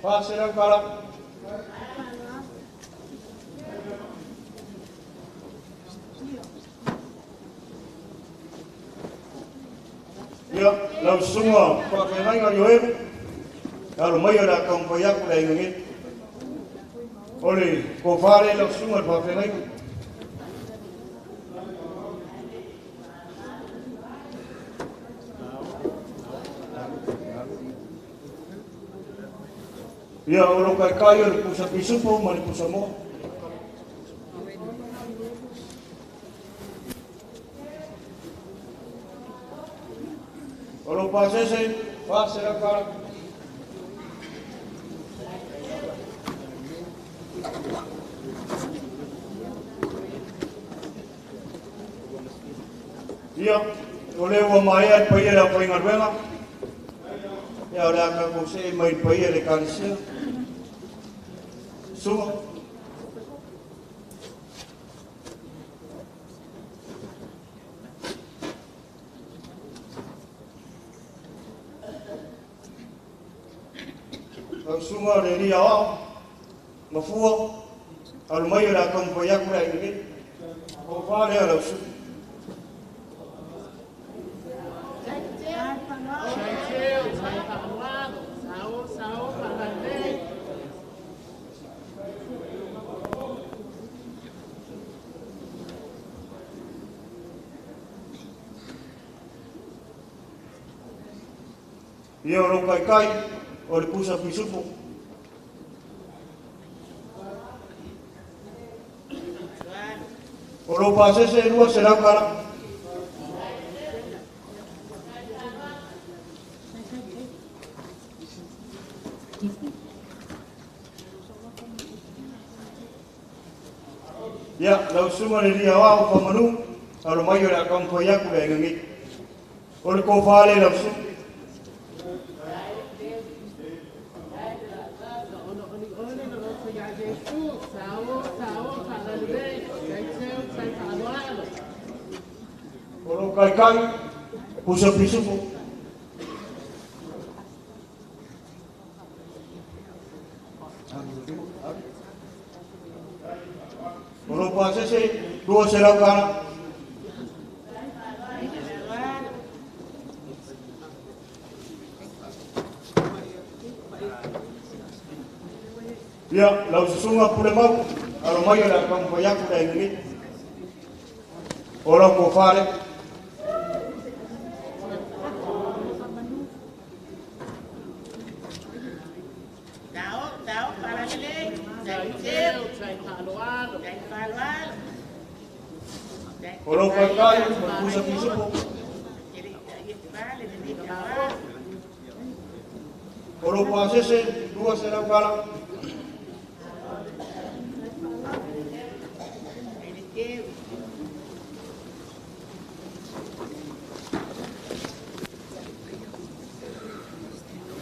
pase lau kara. Ia, lau sunga whawhengainga i o ewe. Alo mai o le akam whaiaku le ainga ngi. O le kowhare lau sunga le whawhengainga. Ia, o lo kaikai o le pusa pisupo ma le pusa moa. O lo pasese, pase lau kara. Ia, o le ua maea le paia le awhaingaluega. Ia, o le aka kose mai paia le kalisia. Sunga. Lau sunga le ria ao, mafua, alu mai o le akam whaiaku le ainga ngi. O whare lau sunga. Ia o lo kaikai o le pusa pisupo. O lo pasese lua se lau kara. Ia, lau sunga le ria wao pa manu, alo mai o le akam whaiaku le ainga ngi. O le kowhale lau sunga. O lo kaikai, pusa pisupo. O lo pasese, dua se lau kara. Ia, lau susunga pule mau, alo mai o le akam whaiaku le ainga ngi. O lau kowhare. O lou faita'i o le pusa pisupo. O lou pasese 200 tala.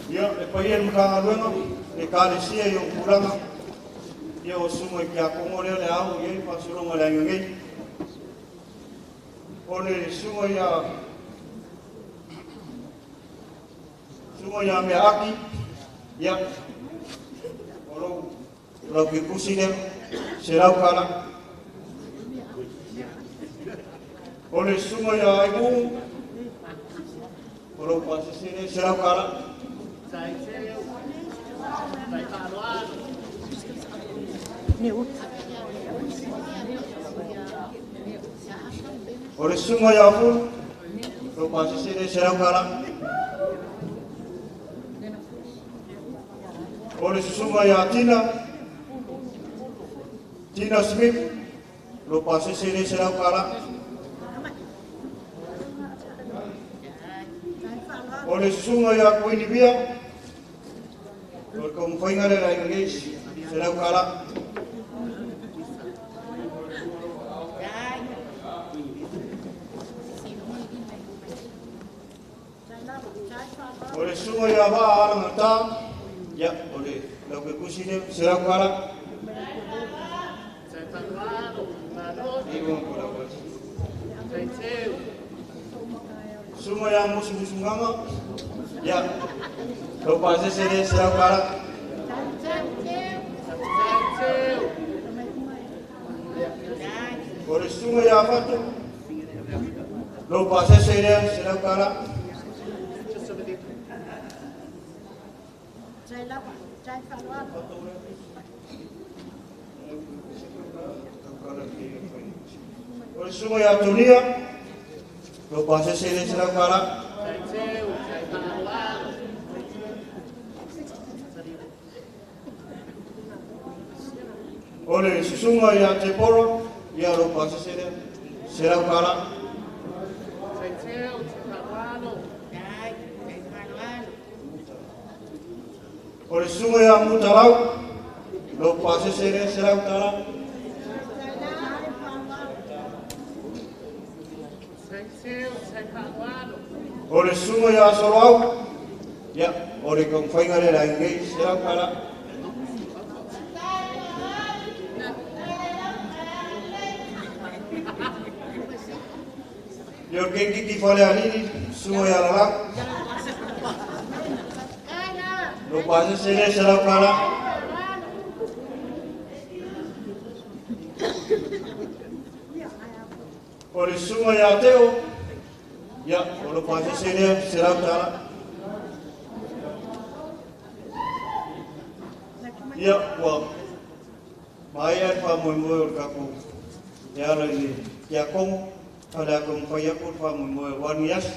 Ia, e paia le Matagaluega, le Ekalesia i ona tulaga, ia o susuga i Tiakono lea o le a oo i ai le faasologa o le aiga nei. O le susuga ia Meaaki, ia, o lou lauketusi lea, 100 tala. O le susuga ia Aimu, o lou pasese lea, 100 tala. O le susuga ia Fulu, lou pasese lea, 100 tala. O le susuga ia Tina Smith, lou pasese lea, 100 tala. O le susuga ia Kuinivia, o le kaumafaiga lea le aiga nei, 100 tala. O le susuga ia Vaa Alagata, ia, o le laukekusi lea, 100 tala. Susuga ia Musumusugaga, ia, lou pasese lea, 100 tala. O le susuga ia Fatu, lou pasese lea, 100 tala. O le susuga ia Tunia, lou pasese lea, 100 tala. O le susuga ia Teporo, ia lou pasese lea, 100 tala. O le susuga ia Mutalau, lou pasese lea, 100 tala. O le susuga ia Soloau, ia, o le kaumafaiga lea le aiga nei, 100 tala. Ia o le keikiki Falealili, susuga ia Lalau, lou pasese lea, 100 tala. O le susuga ia Teo, ia, o lou pasese lea, 100 tala. Ia, ua maea le faamoemoe o le tatou e ala i le Tiakono, a le a taumafai atu le faamoemoe o ani aso.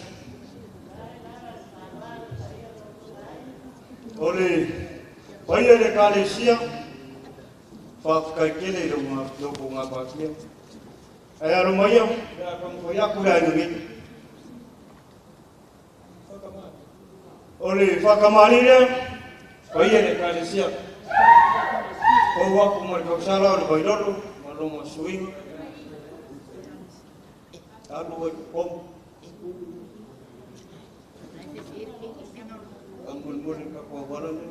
O le paia i le Ekalesia, faafetai tele i lou tou gapatia. Ae alo mai ia, le a taumafai atu le aiga nei. O le whakamari lea, paia le Ekalesia. Pou aku ma le tausala o le Vailolo, ma lona suiga. Alu ai pomu. A mulimuli ka kua wala le.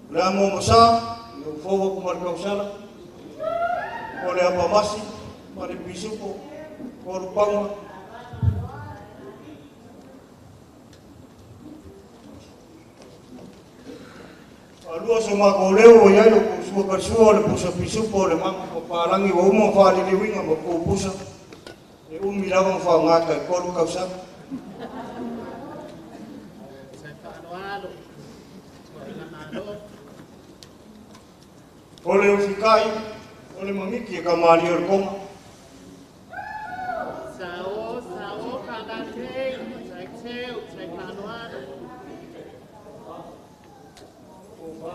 Le amo masa, i o fō aku ma le tausala. O le apamasi, ma le pisupo, o le paunga. Alua so mako leo o iai lo sua kasua o le pusa pisupo o le manga papalangi wa uma whaaliliwinga ma kou pusa. E umi lava ma whaangata e kolu kausaka. O le ufikai, o le mamiki e ka maali o le konga. O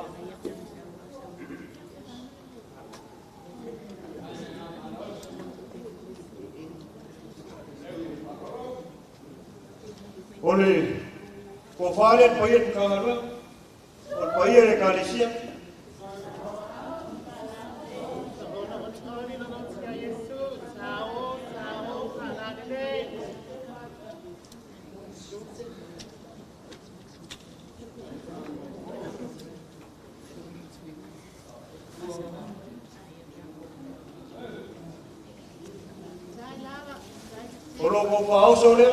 le kofale le paia le Matagaluega, o le paia le Ekalesia. O lo kofa lea,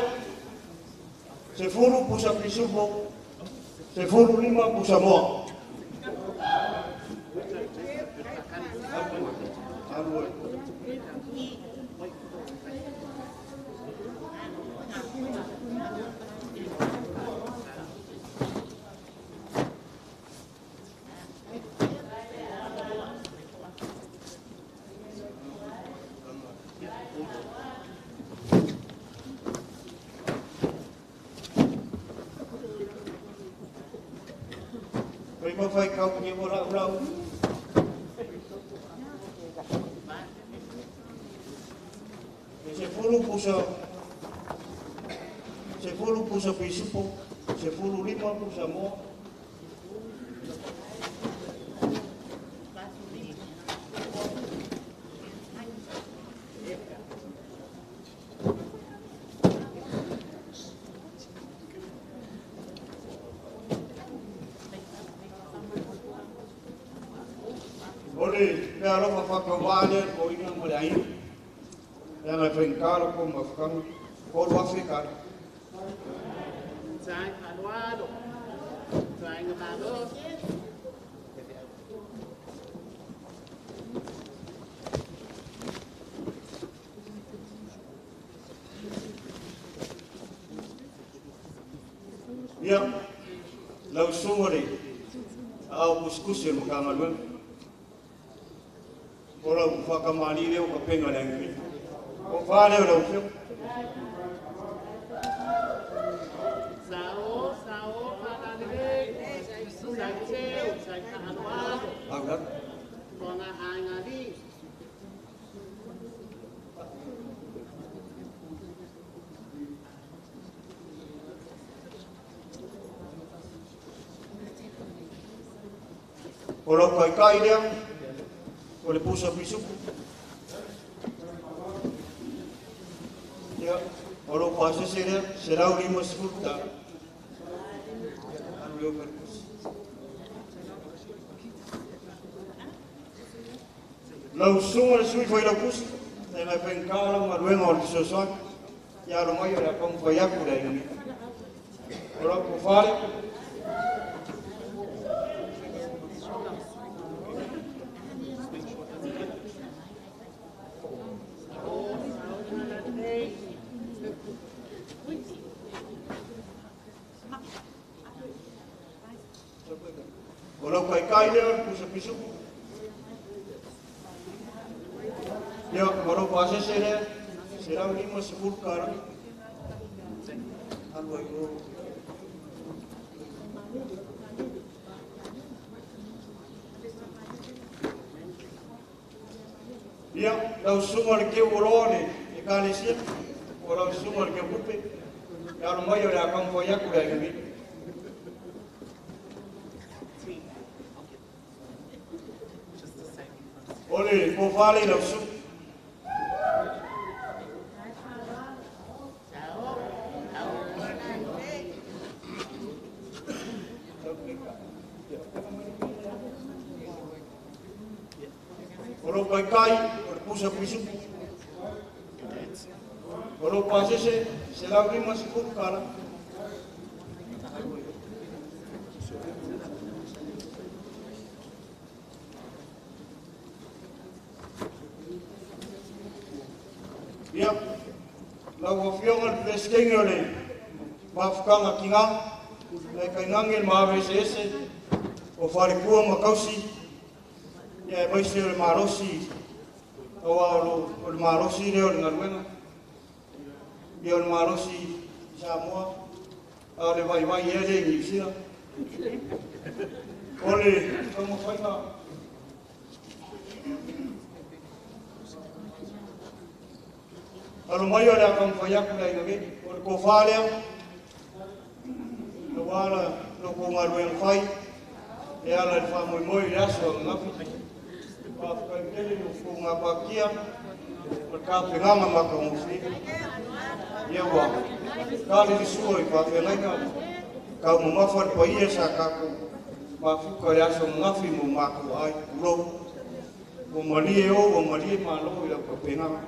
10 pusa pisupo, 15 pusa moa. Fai kau ni ora ora. 10 pusa pisupo, 15 pusa moa. Whakawā ko ina mo le aina. Ia ngai whaingkaro ko mawhakanga. Ko ruafe kare. Tai whalualo. Tai ngā Ia, lau sunga le au kuskusi o makangaluega. O lau whakamali leo ka penga le angimi. O wha leo lau whio. Sao, sao, whalalele. Sai teo, sai whalualo. Au lau. Kona hainga li. O lau kai kai lea, o le pusa pisupu. Ia, o lau pasese lea, 150 ta. Alu leo perkusi. Lau sunga le sui fai lau kusi, e ngai whaingkala maruenga o le fesoasoani. Ia alo mai o le apamu fai aku le ainga. O lau kofale, o lau kai kai lea o le pusa pisupu. Ia, o lau pasese lea, 150 kara. Alu ai o. Ia, lau sunga le keu o loa le ekalesia, o lau sunga le keu pupe, ia alo mai o le akamu fai aku le ainga mili. O le kofale lau sunga. O lau kai kai, o le pusa pisupu. O lau pasese, 150 kala. Ia, lau afioga le presidente o le mafukanga ki ngā, le kaingange le maavese ese, o wharekua ma kausi, ia e maise o le malosi, o o le malosi lea o le galuega, ia o le malosi i Samoa, a o le vaivai ea le i Niu Sila. O le taumafaiga alo mai o le a taumafai atu le aiga nei. O le tofa lea, aua la kou galuega fai, e ala i le faamoemoe i le aso ananafi. Faafetai tele i lo outou gapatia ma le tapenaga matagofie. Ia ua tali le sua i faafeagaiga taumamafa le paia sa tatou mafuta i le aso ananafi mo matou ai. Tulou. Ua malie o, ua malie malo i lau tapenaga.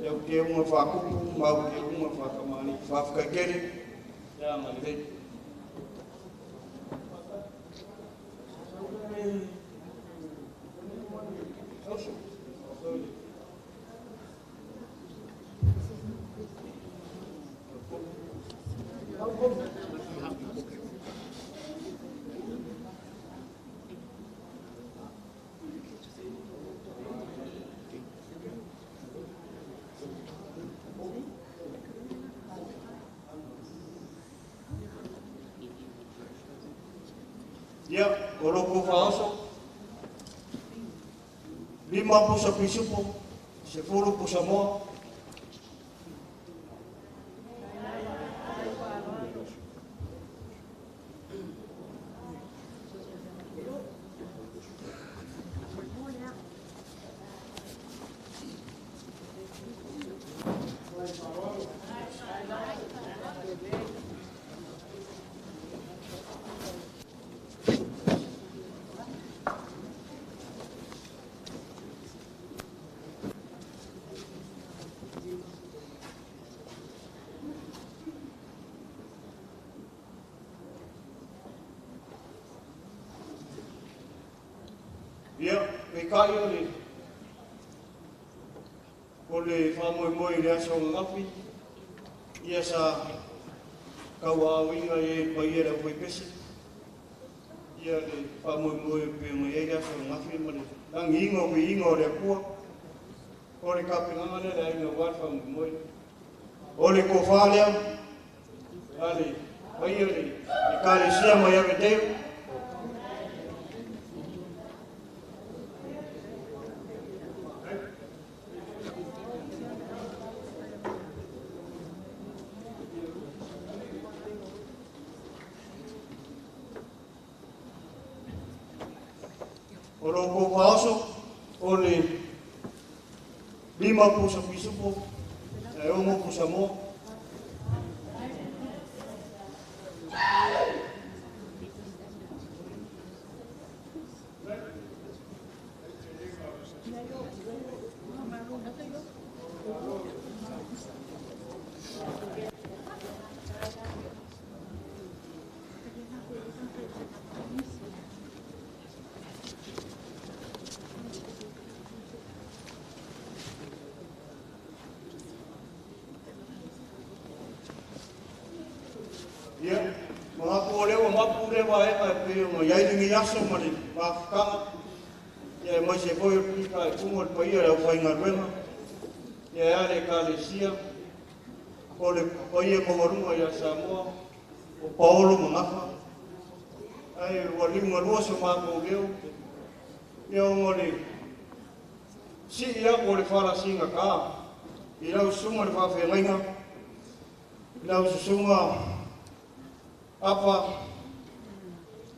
Ia au teuga faatupu ma au teuga faakamani. Faafetai tele. Ia agalelei. Ia, o lo kou faaoso, 5 pusa pisupo, 10 pusa moa. Ia, peitai o le faamoemoe i le aso ananafi, ia sa tauaauina i e paia le aufaipese, ia le faamoemoe pe ona i ai le aso ananafi ma le lagiina o viiga o le Atua. O le tapenaga lea le aiga aua le faamoemoe. O le tofa lea, a le paia le Ekalesia mai Aveteu. O lo kou faaoso, o le 5 pusa pisupo, e 6 pusa moa. Ia, manatu o lea ua mapu lea vaega e pei ona i ai lenei aso ma le mafutaga. Ia, e maise foi o le pita e tuga o le paia le aufaigaluega. Ia, e a le Ekalesia, o le paia maualuga ia Samoa, o Paolo ma Gafa. Ai, ua liugalua so matou leo. Ia, ona o le sii aku o le falasiga ta, i lau susuga le faafeagaiga, i lau susuga apa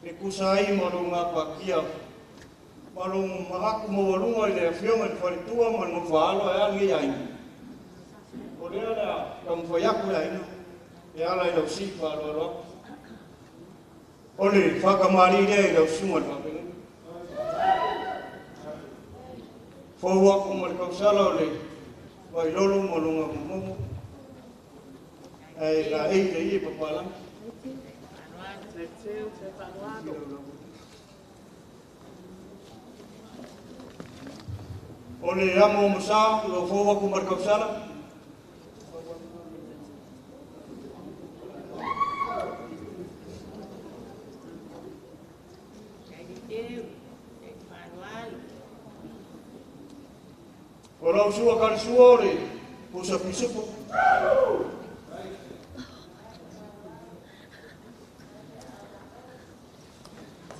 e tusa ai ma lou gapatia, ma lou manatu maualuga i le afioga i le faletua ma le nofoaalo e a lenei aiga. O lea le a taumafai atu le aiga, e ala i lau sii faaaloalo atu. O le faakamalii lea i lau susuga le faafeagaiga. Fou aku ma le tausala o le vailolo ma lona momomo. Ae la ei le ie papalagi. O le amo o Masa, o fou aku ma le tausala. O lau sua karisua o le pusa pisupo.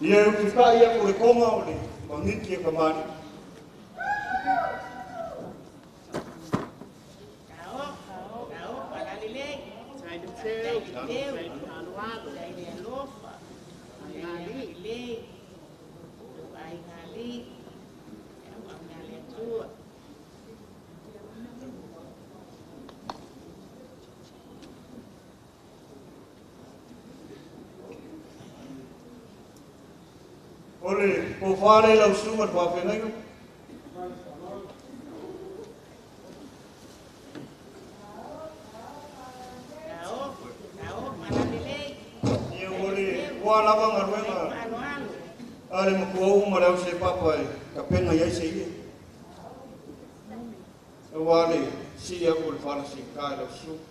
Ia e ufikai aku le konga o le mangiki e kamani. O le pofale lau suga le whawhengainga. Ia o le kua lava ngaluenga a le makua uma le au se papa e kapena iai se ia. Ua le si aku le whala se kai lau suga.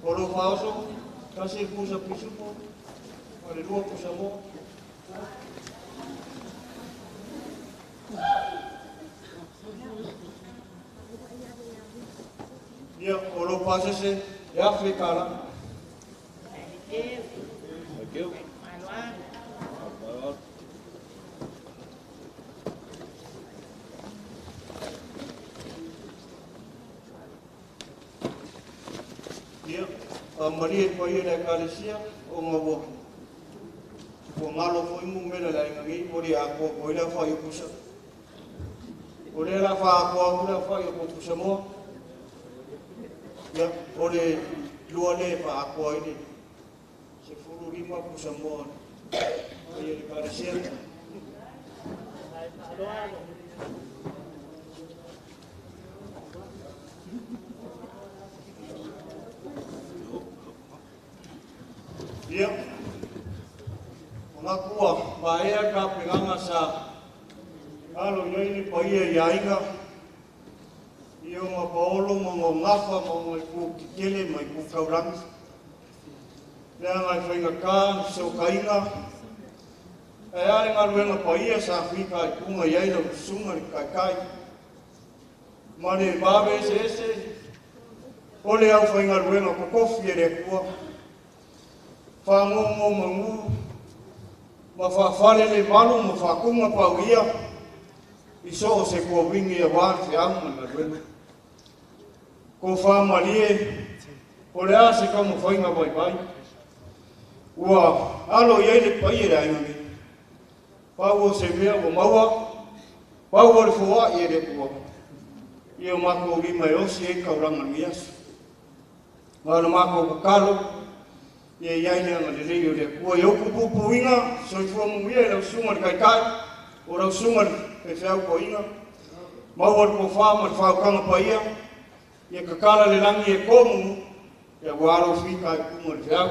O lo whaoso, kasi pusa pisupo, o le lua pusa mo. Ia, o lo pasese, e afe kala. Thank you. Ia, a Maria i paia le ekalesia o ngā ua. Ua ngalo foi mu mela le ainga ngi, o le a koa koi la whai o pusa. O le la wha a koa kula whai o pusa moa. Ia, o le lua le wha a koa i le. Se furu lima pusa moa. Paia le ekalesia. Ia, o ngā kua, maea ka peganga sa alo iai ni paia i ainga, ia o ngā paolo ma ngā ngafa ma ngā ku kikele ma i ku kaurangi. Lea ngā whainga kā, so kainga, e are ngā ruenga paia sa whika i kunga iai lau sunga ni kai kai. Ma le mawe ese ese, o le au whainga ruenga kokofi e le kua. Whangongo mangu, ma whawhare le malu, ma whakunga pau ia, i so o se kua wingi a wā te au mana ruenga. Ko whamarie, o le a se kama whainga vai vai. Ua alo iai le pai e le ainga ni. Pau o se mea o maua, pau o le fua i e le kua. Ia o mako lima e osi e kauranga ni aso. Ngā na mako kakalo, ia iai le anga le lei o le kua. Ia upu pupu inga, soifua munguia e lau sunga le kaikai, o lau sunga le pewheau ko inga. Maua le pōwha ma le whaukanga pa ia, ia kakala le langi e kōmungu, ia ua alo whika e kunga le whiau,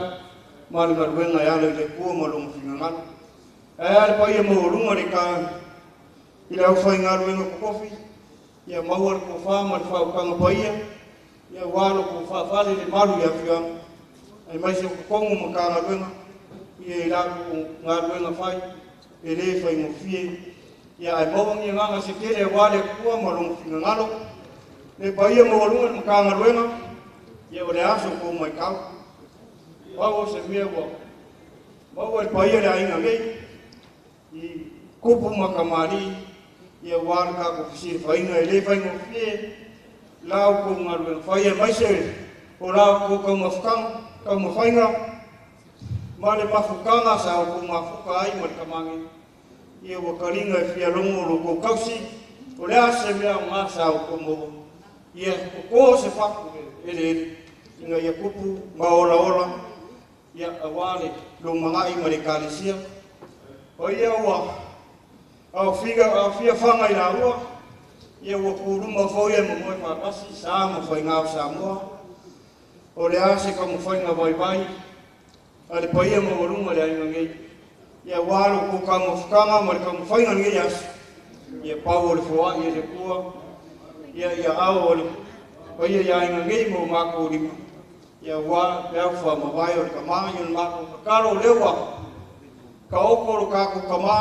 ma le ngaruenga e ala i le kua ma longa whingangalo. E ale pa ia maua lunga le ka, i le au whai ngaruenga kokofi, ia maua le pōwha ma le whaukanga pa ia, ia ua alo pōwha whale le malu ia whianga. Ai mai se kokongo ma ka ngaruenga, ia i laku ngaruenga whai, e le whai ngofie. Ia ai maua ngia nganga se kele e wale kua ma longa whingangalo. Le paia maua lunga ma ka ngaruenga, ia o le aso ko mai kau. Pau o se mea ua, maua e paia le ainga nei, i kupu ma kamari, ia wale ka ko whisi whainga e le whai ngofie, lau ko ngaruenga whai e mai se o lau ko kau mawhukanga, kau mawhainga, ma le mawhukanga sa o ko mawhuka ai ma le kamangi. Ia ua karinga e whia longo lo ko kausi, o le ase mea o ngā sa o ko maua. Ia ko se whaku e le ele, inga ia kupu, ma ola ola, ia awale lo mangai ma le kalesia. O ia ua, au whiga, au whia whanga i la ua, ia ua kūruma fau ia mo moe whakasi, sa ma whai ngā o Samoa. O le ase ka mo whai ngā vai vai, a le paia ma warunga le ainga ngei. Ia walo ko ka mo whakanga ma le ka mo whai ngā ngei aso. Ia pau o le whoa ia le kua, ia ia au o le paia ia ainga ngei mo mako lima. Ia wā pe au wha mawai o le kamā, ia le mako kakalo o lewa. Ka oko lo kako kamā,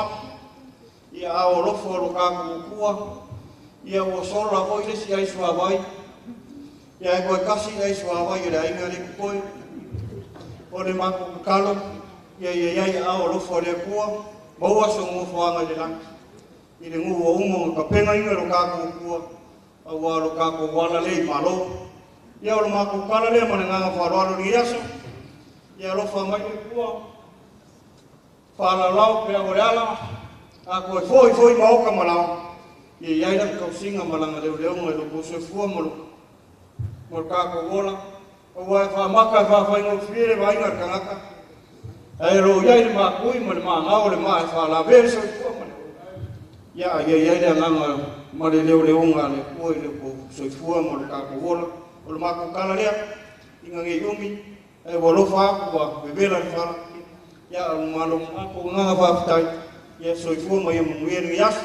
Ia ao alofa o lo tatou Atua, ia ua sola foi le isi ai suavai, ia e toe tasi le ai suavai e le aiga le totoe. O le matou tatalo, ia ia iai aao alofa o le Atua, maua so nofoaga i le lagi, i le nuu ua uma ona tapenaina e lo tatou Atua, auā lo tatou ala lea i Malo. Ia o le matou tala lea ma le agaga faaaloalo i lenei aso, ia alofa mai le Atua, faalaolao peau o le ala, a toe foi foi maota ma laoa, ia i ai lana tausiga ma lana leoleoga i lo outou soifua ma lo tatou ola, aua e faamata e faafaigofie le vaaiga a le tagata, ae o lo o i ai le matui ma le maagao le maa e faalavea le soifua ma le ola. Ia ia i ai le agaga ma le leoleoga a le Atua i lo outou soifua ma lo tatou ola. O le matou tala lea, ina nei umi, ae ua alofa atu ua vevela le fala. Ia o le matou agaga faafetai, ia soifua ma ia manuia lenei aso.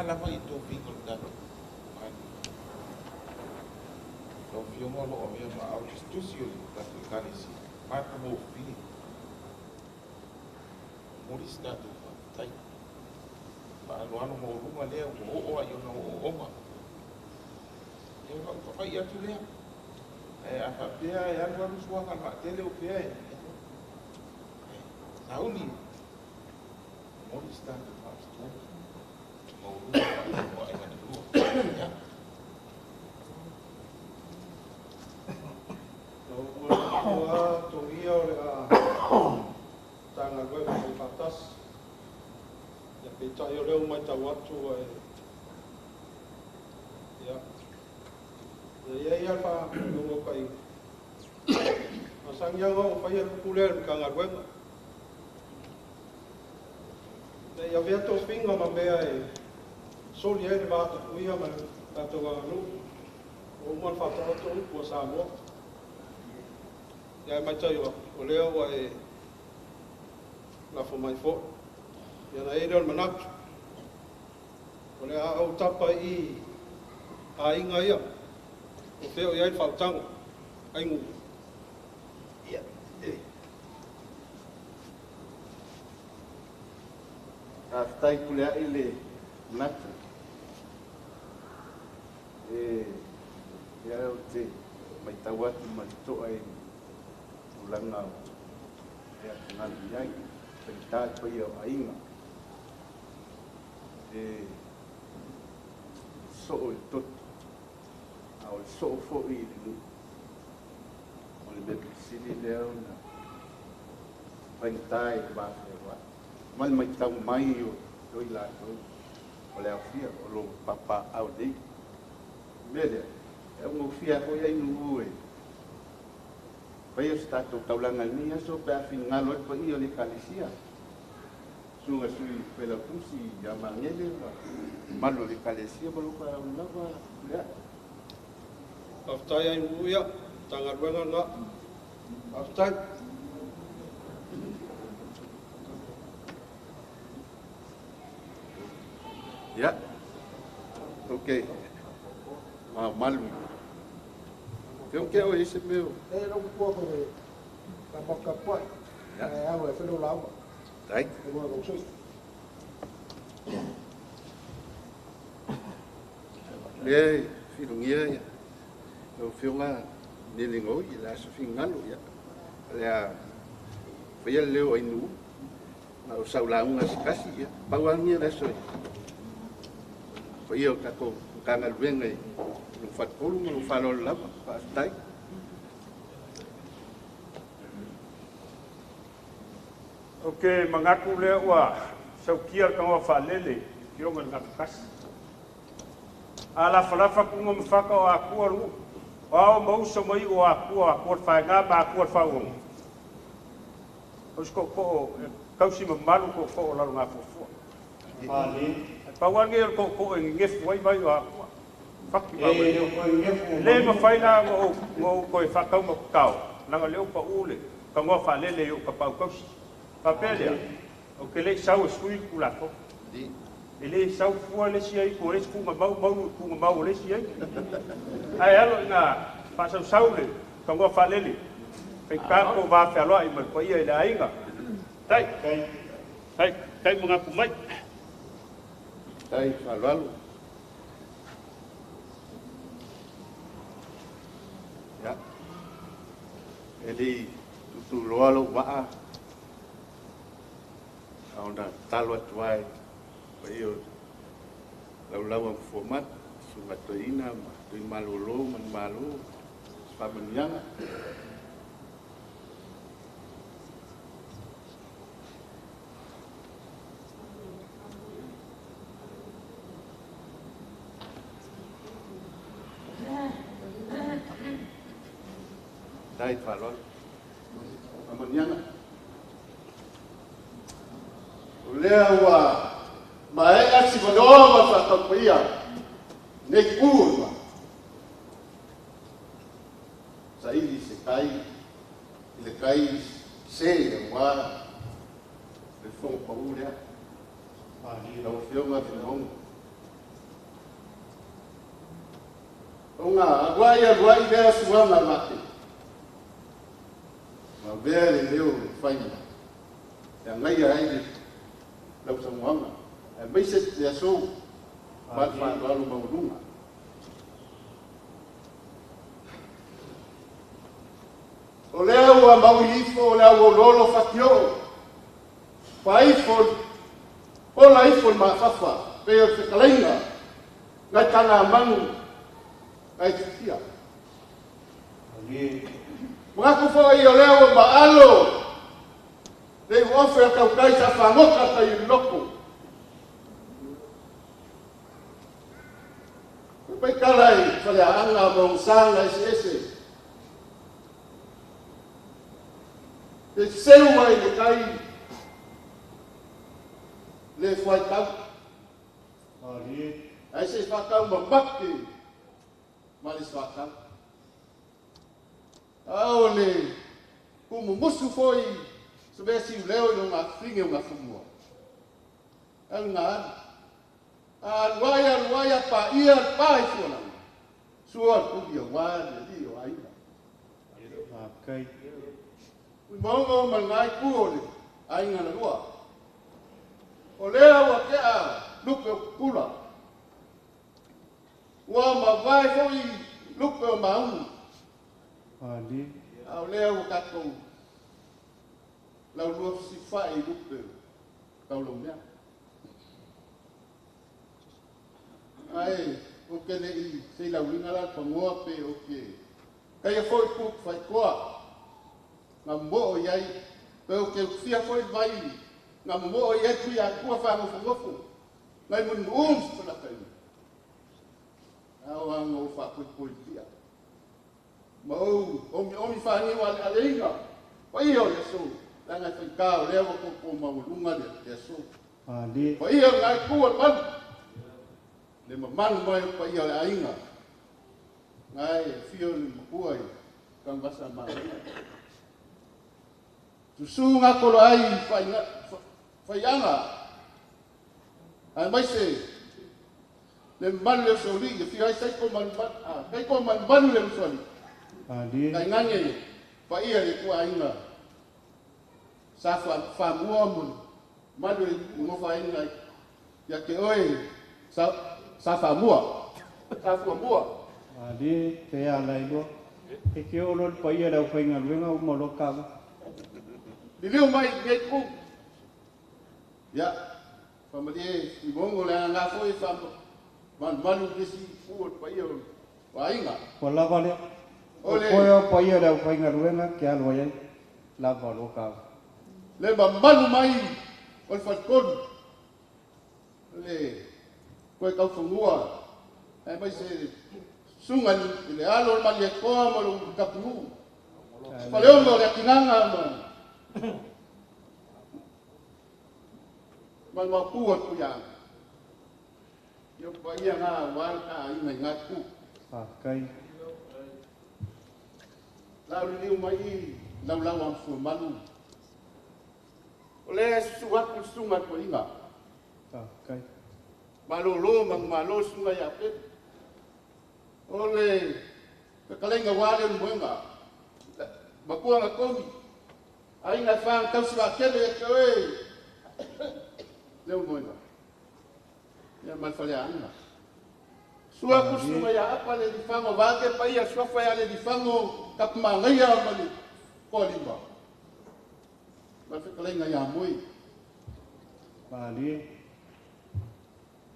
Lava i tofiga o le tatou alu. Lau Afioga o lo o avea ma au tusitusi o le tatou Ekalesia, matagofie. Momoli se tatou faafetai. Faaaloalo maualuga lea ua oo ai ona ooooga. Ia o lau faapai atu lea. Ae a faapea e alu alu suaga o le vaatele o pea e sauni. Momoli se tatou faafetai. Maualuga o aiga na lua. Ia. Ua togia o le a tagaluega mai faatasi. Ia peitai o lea ua matau atu e ia ia ia fa longo kai. Masangi au o faia luku lea le tagaluega. Ia avea tofiga ma mea e soli ai le vatapuia ma le tatou aganuu. O uma le faataoto upu a Samoa. Ia e matau o lea ua e lafo mai foi. Ia na e lea o le manatu. O le a au tapa i aiga ia. O fea o i ai le fautaga. Aigu. Ia. Faafetai puleai le manatu. matau atu ma le to'a i tulaga o le atugalu i ai, faigata le paia o aiga, e soo i le toto, a o le soo foi i le nuu. O le mea pitisili lea ona faigata i le va fealoai, ma le matau mai o i latou o le aofia o lo papaaao nei. O le mea lea, e augofie foi ai nuu e faia se tatou taulaga i lenei aso pe a finagalo ai le paia o le Ekalesia. Susuga Sui Failautusi ia Magele ma mamalu o le Ekalesia ma lou faaaloalo lava lea. Faafetai ai Nuuia, Matagaluega lena. Faafetai. Ia, ok. Mamalu. Te ke o ese meo. E lau pua ko le la maka pai. E au e whelo laua. Tai. E mua kau sui. Le filongia ia. Lau afioga nele ngoi le aso fingalo ia. Le a faia le leo ai nuu. Na o sau lauga se kasi ia. Pau angia le aso. Faia o tatou Matagaluega i lou faletolu ma lou faaaloalo lava. Faafetai. Ou te manatu lea ua sautia le tanoa faalele i afioga i le Gafatasi. A lafalafa tuga ma fata o Atua le nuu, o ao ma uso ma iu o Atua, o Atua le faega ma Atua le faauoga. O se tootoo e tausi mamalu tootoo o Lalogafuafua. Ae pau lava lenei o le tootoo e nenefu ai vai o Atua. Fati ma e le mafai la ona ou toe faataumatatao, leaga o lea ua pau le tanoa faalele i ou tapaau tausi. Faapea lea, ou te le i sau e sui le Tulafono. E le sau fua le isi aitu o le isi tuugamau, maulu i tuugamau o le isi aitu. Ae alo ina faasausau le tanoa faalele, faigata tou va fealoai ma le paia i le aiga. Tai, tai, tai manatu mai. Tai faaaloalo. Ia, e le i tutuloa lou vaa, a ona tatalo atu ai paia o laulau a Mafua Susuga Toeaina ma Tuimalolo ma le Malo, se faamanuiaga. Tai faaaloalo. Faamanuiaga. O lea ua maea sivanoa ma faataupaia nei tu o le maa. Saili se tai i le tai se aua le fofoga pau lea. Lau Afioga Finauga. Ona aluai aluai lea suaga mate. Ma avea le leo e faima. E agaia ai le lau saunoaga. Aemaise le aso ma le faaaloalo maualuga. O lea ua maui ifo o le auaulolo fatioo. Faaifo, ola ifo le maafafa, pei o le fetalaiga, nai tagamanu, nai titia. Manatu foi o lea ua maalo le iuofe a tautai sa fagota tai i loko. Paikala i faleaanga ma ogasaga eseese. E seu ai le tai le fuaitau. Ae se whakau mamake ma le suatau. A o le kumumusu foi se mea siuleo i lo ngā finge o ngā fumua. Alu ngā alu. Alu ai, alu ai, a pa ia, pa i fualanga. Sua le puli o wā le li o aina. Ui maunga o mal ngai ku o le ainga na lua. O lea ua kea lupe o pula. Ua mavae foi lupe o maunga. Malie. A o lea ua tatou laulua fesififa'i i lupe taulaumea. Ae ou te le'i seilauina la le pagoa pe ou te taia foi putu faitoa na momo'o i ai pe ou te utufia foi le vai na momo'o i ai Tuiatua fanofonofo nai mulimu'u ma sefalataina. Ao aga ou faapoipoitia ma ou omiomi faaniu alealeina paia o le aso, leaga e faigā o lea ua tōtō maualuga le aso. Malie. Paia o lena itu o le malu, le mamalu mai o paia o le aiga, na e afio le matua i Tanuvasa Manaia. Susu gatoloai faiaga, aemaise le mamalu le usoalii, afio ai Saiko Taiko malumalu le usoalii. Malie. Tainane paia le tuaiga sa faamua mo le mamalu e nofoaiga ia te oe sa faamua sa fuamua. Malie pe ala i lua. E te oo loa le paia le aufaigaluega uma loa kava. Liliu mai lenei itu. Ia, faamalie Tuimongo le agaga foi faamalumalu nisi itu o le paia o aiga. Ua lava lea. O O le koe o paia le aufaigaluega ke alo ai ai. Lava loa kava. Le mamalu mai o le faletolu, le koe taufanua, aemaise susuga i le alo o le Malietoa ma lou tapunuu. Faleono o le atinaga ma le maopu o le Tuiaana. Ia o paia na aua le taaiga i na itu. Faafetai. Lauliliu mai i laulau a malu. O lea e susu atu le susuga i le toeaina. Faafetai. Malolo manumalo susuga ia Pepe. O le fetalaiga ua le moega. Matua na togi. Aiga e whanga tausi wa kele e te oe. Leo moega. Ia mal fale anga. Sua ku susuga ia apa le lifango vake paia suafa ia le lifango kapumangaia ma le koalima. Ma le fetalaiga ia Moi. Malie.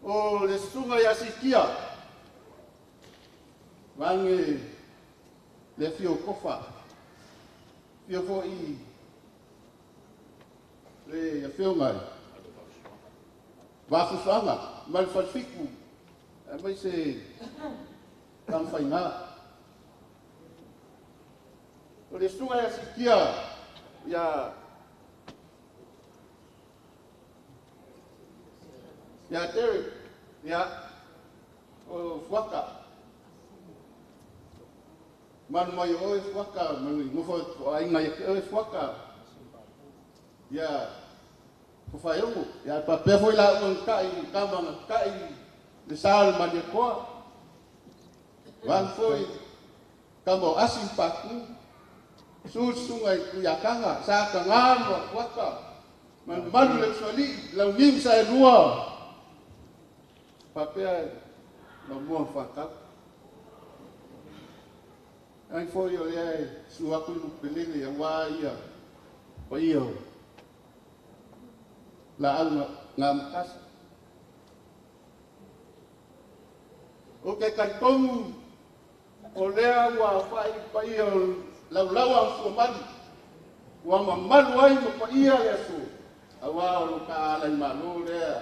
O le susuga ia Sikia. Vange le afio Kofa. Fio foi le afioga i Vafufuaga ma le Falefitu aemaise Tamafaiga. O le susuga ia Sikia ia Derek ia o Fuaka. Malu mai o oe Fuaka, malu i nofo o aiga ia te oe Fuaka. Ia Fofaeogo, ia papea foi la ua kai kama na kai le sa o le Malietoa. Vang foi kama o asi paku. Susuga i Tuiakaga, sa kanga ma Fuaka. Malu le usoalii, launiu sa e lua. Papea ma mua whakau. Ai foi o lea e su aku i lupelele ia wā ia paia o la au ngā makasa. O ke talitonu o lea ua whai paia o laulaua o fuamalu. Ua mamalu ai ma paia le aso. A wā o lo ka ala i malo lea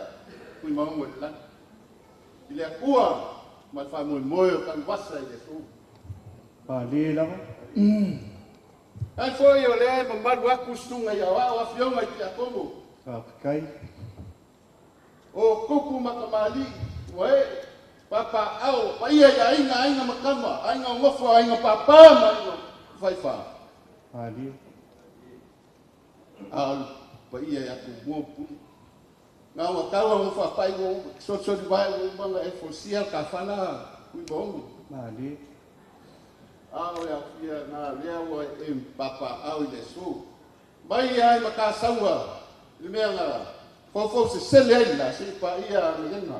kui maungo i le lani. I le Atua ma le faamoemoe o Tanuvasa i le aso. Malie lava. Ai foi o lea e mamalu atu susuga i aoao afioga i Tiakono. Faafetai. O kupu ma tamalii ua e papaao paia i aiga, aiga makama, aiga o gofo, aiga pāpā ma aiga faifā. Malie. A o le paia ia Tumua ma Pule. Na ua tau ua faapai ua solisoli vae ua uma ona e folasia le tafana Tuimaono. Malie. A o le afia na lea ua e papaao i le aso. Mai ai ma kasaua i le mea na faufau sesele ai la se i paia agalega.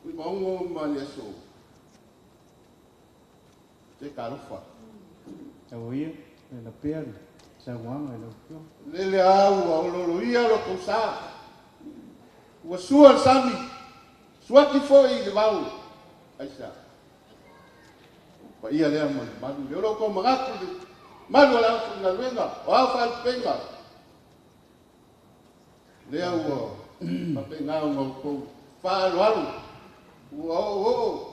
Tuimaono ma le aso. Se talofa. Tau ia, le lapea le sauaga i lau Afioga. Lele au ua ololoia lo kou sa. Ua sua le sami, suaki foi i le vao. Aisea? Paia lea ma le malu lea. O lo outou manatu i le malu o le aufaigaluega, o ao faalupega, lea ua faapena ona outou faaaloalo, ua oooo,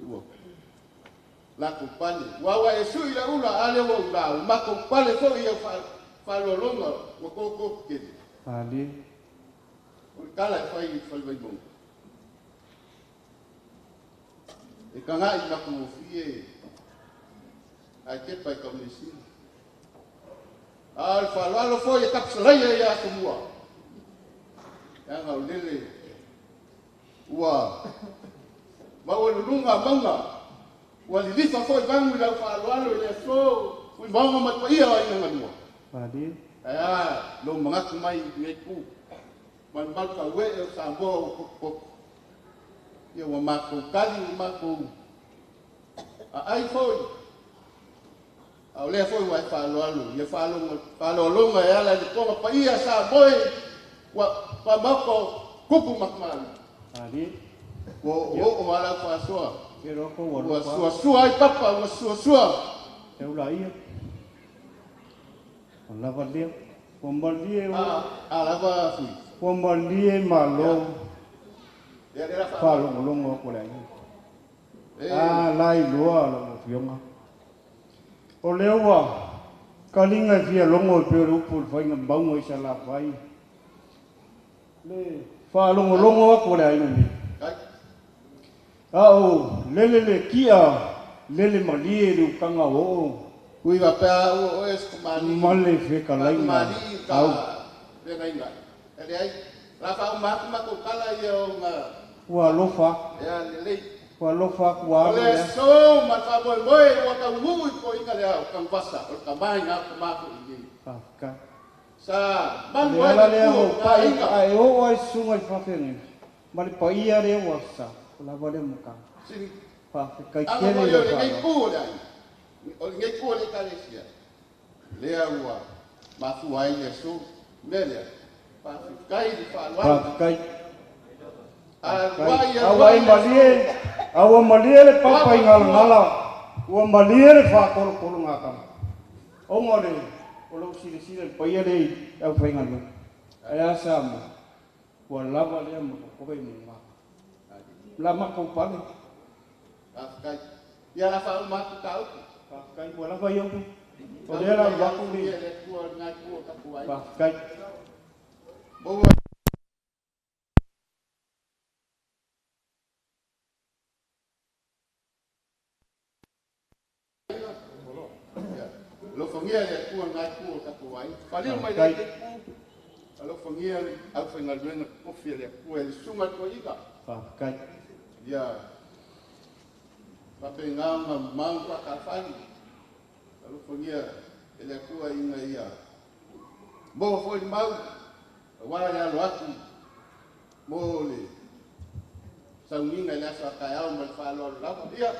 ua latou pale. Ua ua e sui le ula, a lea ua ula, ua matou pale foi i au faaaloaloga, ua toto tetele. Malie. O le tala e fai i le fale Vaimauga, e taga'i matagofie ae tepa i taumeasina. A o le faaaloalo foi e tapusalaia ia Asomua, leaga o lele ua maualuluga mauga, ua lilifa foi vagu i lau faaaloalo i le aso ui maoga ma le paia o aiga galua. Malie. Ae a lou manatu mai i lenei itu, ma le mamalu tauee o Samoa ua potopoto. Ia ua matou tali, ua matou aai foi, a o lea foi ua e faaaloalo, ia faaaloaloga e ala i le toga paia Samoa ua faamaoto tupu ma tamalii. Malie. Ua oooo a lau faasoa, Kero ko ua ua lofa. suasua ai papa, ua suasua. Tau la ia. O lava lea. Ua malie A, a lava fui. Ua malie malo. Ia, lea la faa- Faalogologo aku le aiga. E, A lai loa lau Afioga. O lea ua kaliga e fia logo e pei o le upu i le faiga mauga i Salafai. Le faalogologo aku le aiga nei. Kai. A o lele le kia, lele malie le ukaga oo. Ui va pea ua oe se tamalii. Ma le fetalaiga. Tamalii ka Au. feagaiga. E leai, la faauma atu matou tala ia ona Ua alofa. Ea lelei. Ua alofa aku ua O alu le lea. aso ma le faamoemoe ua taunuu i poiga lea o Tanuvasa, o le tama i gā tama foi i nei. Faafetai. Sa malu Le ai ala le lea tua ua o pai aiga. ae oo ai susuga i faafeagaiga. Ma le paia lea ua sa. O lava lea ma tala. Sini Faafetai aga tele foi i o lau lenei faaaloalo. pu o le aiga. O lenei pu o le ekalesia. Lea ua mafua ai le aso. Mea lea, faafetai i le faaaloalo. Faafetai. Alu ai, alu Aua ai e le aso. malie, aua malie le papa i galagala, ua malie le faakolokolo gakama. Ona o le o lou silasila i le paia lea i le aufaigaluega. Ae a Samoa, ua lava lea ma totoe mo gaka. La matou pale. Faafetai. Ia la faauma atu ta upu. Faafetai, ua lava ia upu. O lea la ua aku Ia le. le Atua o lena itu o tatou aiga. Faafetai. Maua Alofagia le Atua lena itu o tatou aiga. Faliu mai Faafetai. le itu, alofagia le aufaigaluega tofofi a le Atua e le susuga i le toeaina. Faafetai. Ia faapena ona mamao faatafali. Alofagia e le Atua ina ia maua foi le mau, aua le alo atu mo le sauniga i le aso a taeao ma le faaaloalo lava. Ia,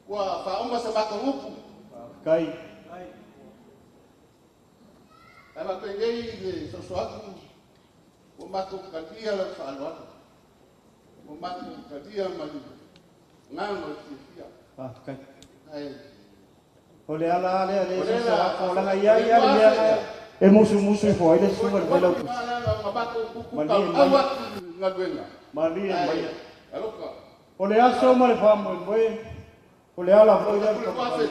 ua faauma sa matou upu. Faafetai. Ae faapenei le soso atu, ua matou talia lau faaaloalo. Ua matou talia ma le agaga o le fiafia. Faafetai. Ae O le ala lea le O le soso la- aku o laga ia ia le mea na e musumusu ifo ai le susuga i le failautusi. Malie mai. Malie mai. O le aso ma le faamoemoe, o le ala foi lea o le taumafai.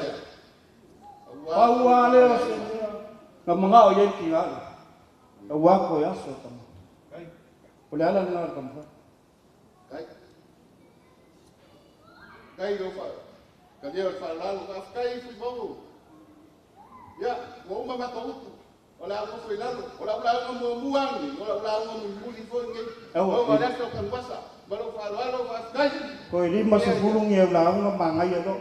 Pau lava lea o se mea na manao i ai le tiga lea. Aua koe aso tama. O le ala lena o le taumafai. Kai lo fa ka lea o le faaaloalo faafetai Fuifou. Ia, ua uma matou upu. O le a ou nofo i lalo. O lau lauga muamua lenei, o lau lauga mulimuli foi lenei. Aua, Ona o le aso o Tanuvasa. Ma lou faaaloalo faafetai. Koe 50 ni au lauga magaia loa.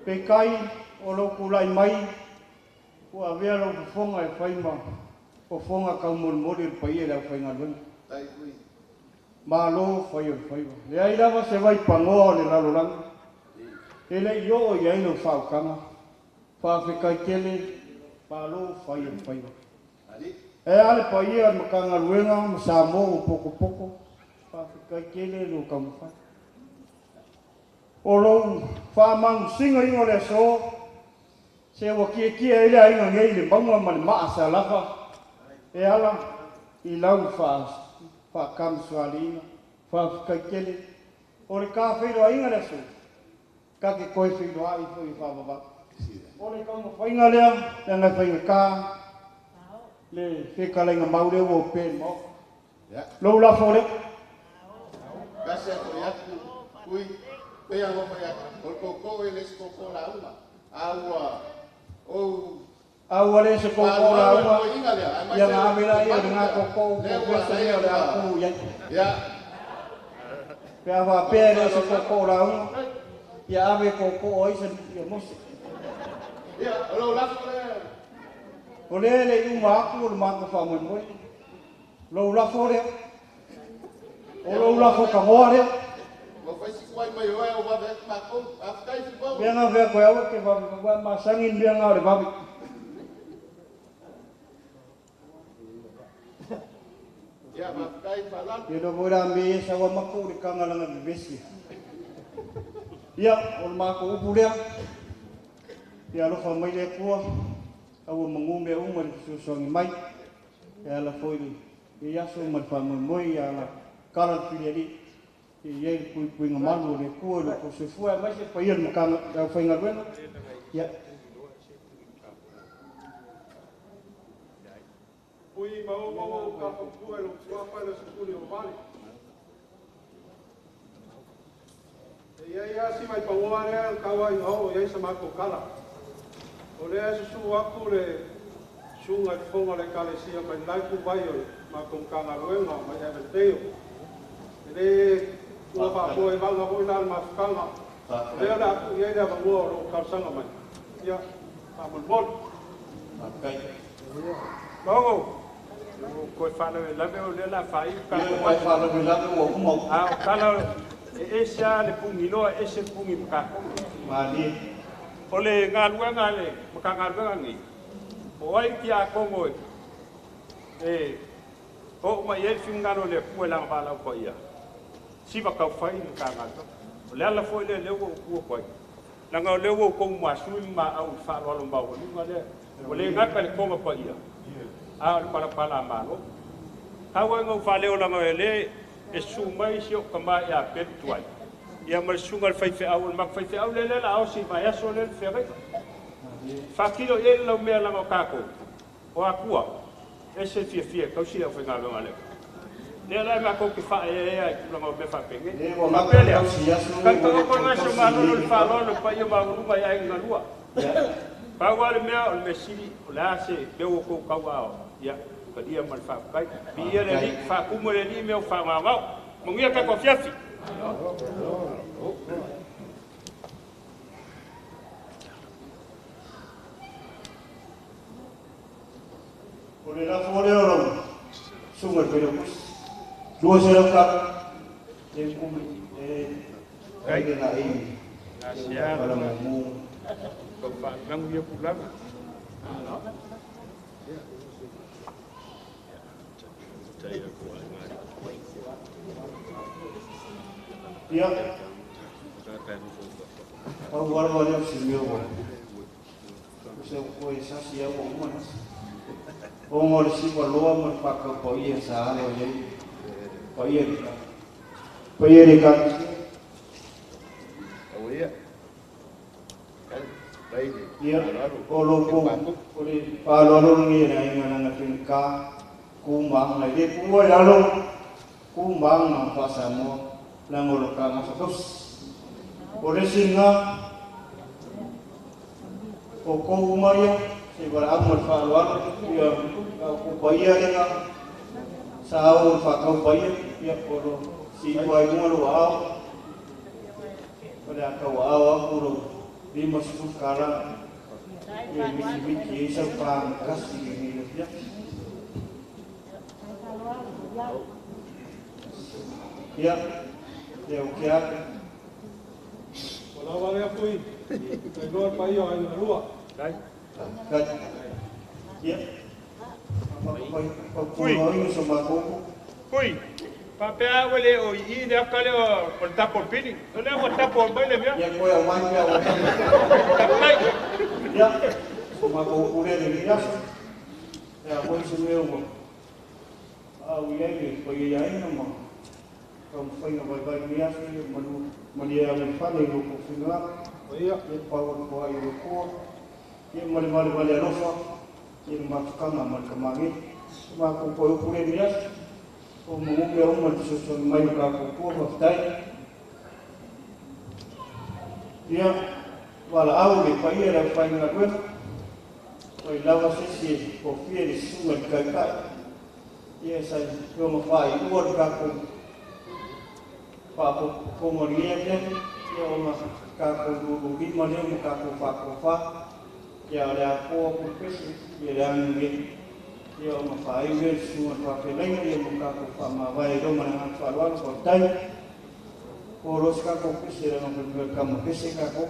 Peitai o lou tulai mai, ua avea lau fofoga e fai ma fofoga taumolimoli o le paia i le aufaigaluega. Tai fui. Malo fai o le faiva. Leai lava se vai pagoa o le lalolagi. E le i oo i ai lau faautaga, faafetai tele, malo fai o le faiva. E a le paia o le Matagaluega ma Samoa ua potopoto, faafetai tele lou taumafai. O lou faamanusiga iuga o le aso, se ua tietie ai le aiga nei i le mauga ma le maa sa lafa e ala i lau faatamasoaliiga. Faafetai tele. O le tafeiloaiga le aso, ta te toe feiloai foi e faavavau. O le taumafaiga lea, leaga e faigata le fetalaiga mau lea ua opea i le Maota. Lou lafo lea. Tasi atu i atu, ui, pei lava ona fai atu, o le tootoo e le o se tootoo lauga, a ua ou A ua le se tootoo lauga, ia ona ave lea o lena tootoo po o se mea o le a tu i ai. Pe a faapea e le o se tootoo lauga, ia ave e tootoo ai ia Mose. Ia, o lou lafo lea. O lea e le i uma atu o le matou faamoemoe. Lou lafo lea. O lou lafo tagoa lea. Ua fai si tuai mai oe au vave atu matou. Faafetai Fifau. Mea na fea koe aua te vave, ua masani le mea na o le vave. Ia, faafetai faalalo. Ia iloa foi la mea ia e sau lava matou i le taga leaga e vevesi. Ia, o le matou upu lea. Ia alofa mai le Atua, aua manu mea uma i le fesoasoani mai. E ala foi i lenei aso ma le faamoemoe ia ala tala le filialii. Ia i ai le puipuiga malu o le Atua i lo outou soifua aemaise le paia o le le aufaigaluega. Ia. Pui ma o maua o ka fautua e lou suafa e le sefuli o vale. E i ai lava si vaipanoa lea e tau ai ina oo i ai sa matou tala. O lea e susuu atu le susuga i le fofoga o le Ekalesia mai le la ituvai o le matou Matagaluega mai Avondale. E le tuua faafoe vaga foi la le mafutaga. O lea o le a tuu i ai le avanoa o lo o talosaga mai. Ia, faamolemole. Maogo, ua toe faalavelave o lea o le a faaiu le tatou Ia, ua faalavelave ua uma. A o tala e ese lava le pugiloa, ese le pugi matatogo. Malie. O le galuega a le Matagaluega lenei, o ai tiakono e oo mai i ai le finagalo o le Atua e lagavalau paia, siva taufai le Matagaluega. O le ala foi lea o lea ua ou tu atu ai, leaga o lea ua outou masui ma maau i le faaaloalo maualuga lea, ua le gata i le toga paia, a o le palapalamalo. Tau lava ina ou faaleo leaga o lea e susu mai si ou tama ia Pelu Tuai, ia ma le susuga i le faifeau, o le matou faifeau lea o le a osi i le vaiaso lea le feagaiga. Faatino i ai le laumea leaga o tatou, o Atua, e ese le fiafia e tausi le aufaigaluega a le Atua. Lea la matou te faaeaea i tulaga o mea faapenei. Le ua gata Faapea lea, tausi aso tali ua le taoto toe lena si o tausi Malo i le le faaaloalo i le paia maualuga i aiga galua. Pau lava le mea o le mea sili, o le a se mea ua outou tauaao, ia, talia ma le faafetai. Viia le Alii, faatumu e le Alii mea o faagaogao. Manuia tatou afiafi. O le lafo lea o lau susuga i le Failautusi. 200 tala e kumi e ai na i Gasia, wala mumu. tau faalagu ia tulaga. Ia, pau lava lea o si mea ua se o e sasi au ua uma nasi. Ona o le siva loa ma le faataupaia sa alo i ai. Paia le paia le ekalesia. Aua ia. Ia, o lo kou, o le faaaloalo lenei e le aiga leaga faigata ku ma aga e le tuua i lalo ku ma aga faa-Samoa leaga o lo ta gafatausi. O le isi lena, o kou uma ia, se i valaau ma le faaaloalo, ia o kou paia lena, sa o le faatau paia, ia o lo siua ai luga lou aao, o le a tauaao atu lou 50 tala e mikimiki ai sau pagatasi i lenei afiafi. Ia, lea o ke ake. Lava lea fui. Tai loa le paia o aiga lua. Ia. Fautuaina so matou. Fui. Faapea ua le o i i le aka lea o le tapo o le pili. O lea ua tapo mai le mea. Ia koe au mai mea ua Tapai. Ia, so matou upu lea lenei aso. Ia, foi se mea ua au i ai le paia ia aiga ma taumafaiga vaivai i lenei aso, ia malu malie ave i fale i lo outou finagalo. Ia. Ia pau atu ai i le Atua. Ia ma le valevale alofa, ia le mafutaga ma le kamageni. So matou toe upu lea i lenei aso. O manu mea uma le fesoasoani mai o tatou Atua, faafetai. Ia, valaau le paia i le aufaigaluega, ua lava se isi e tofia i le susuga i le Taitai. Ia, sa afioga faaiua le tatou faapopotoga o lenei afiafi, ia ona tatou lululima lea ma tatou faatofa. Ia, o le a to atu le pese, ia le agiagi. Ia ona faaiu lea i le susuga i le faafeagaiga, ia ma tatou faamavae ai loa ma le agaga faaaloalo, faafetai. O loa se tatou pese, leaga fai mai o le tama pese tatou.